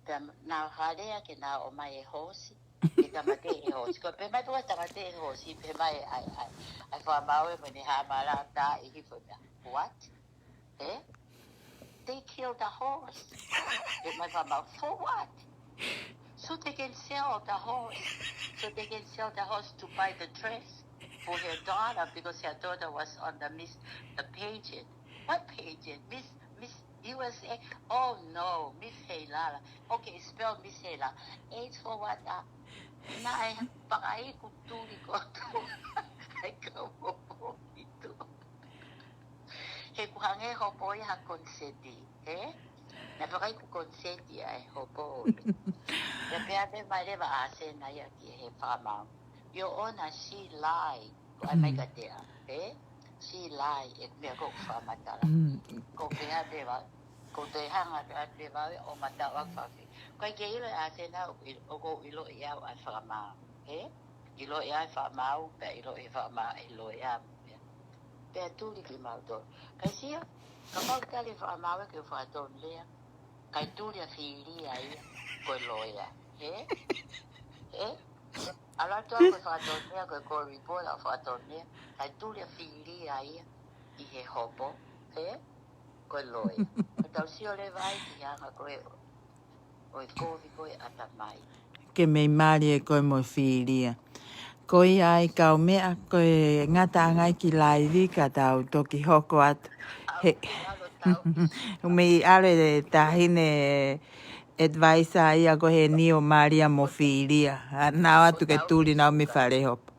Pea naʻa nau lea ke nau ō mai e hoosi, ke tāmateʻi e hoosi. Ko e pehē mai pē ʻoku tāmateʻi e hoosi, pehē mai ʻa e, ʻa e, ʻa e fakamaau ē, mo ʻene haʻamala tā ʻi hifo na. What? Eh? They killed the horse. Pehē mai e fakamaau, for what? So they can sell the horse. So they can sell the horse to buy the dress for her daughter because her daughter was on the Miss, the pageant. What pageant? Miss, Miss U S A? Oh no, Miss Heilala. Okay, spell Miss Heilala. H for what? Uh, naʻe fakaiku tuli kotoa. Ai ka mopo itu. He kuo hangē hopo ia ha koniseti, ē? Naʻe fakaiku koniseti ʻa e hopo ia. Pea pehē mai leva ʻa Sena ia ki he fakamaau, Your Honor, she lie. Ko ʻai mai ka tea, ē? She lie, e meʻa ko ʻeku fakamatala. Ko pehē leva, ko te hanga pehē leva ʻo matau ʻa fafi. Ko e ke ʻilo ʻa Sena ʻoku ʻi-, ʻoku ʻiloʻi au ʻa e fakamaau, ē? ʻIloʻi ʻa e fakamaau, pea ʻiloʻi e fakamaau, ʻiloʻi ʻa e meʻa. Pea tuli kimautolu. Kae sio, kapau tali e fakamaau ē ke u fakatonu lea. Kae tuli ʻa Filia ia, ko e loea. Ē? Ē? ʻAlu atu au ko e fakatonu lea, ko e ko ripola ʻo fakatonu lea. Kae tuli ʻa Filia ia, ʻi he hopo. Ē? Ko e loea. Ka tau sio leva ai ki he anga ko ē ʻo e kovi ko ē ʻatamai. Ke mei mali ē ko ē mo Filia. Ko ia ai kau meʻa, ko e ngataʻanga ia ki laivi ka tau toki hoko atu. He, ʻoku mei ʻalu e taʻahine advisor ia ko ē he niʻihi ʻo Malia mo Filia. ʻA, nau atu ke tuli nau mei fale hopo.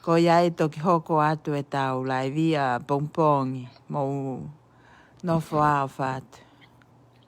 Ko ia ai toki hoko atu e tau laivi ʻa pongipongi. Mou nofo ā ʻofa atu.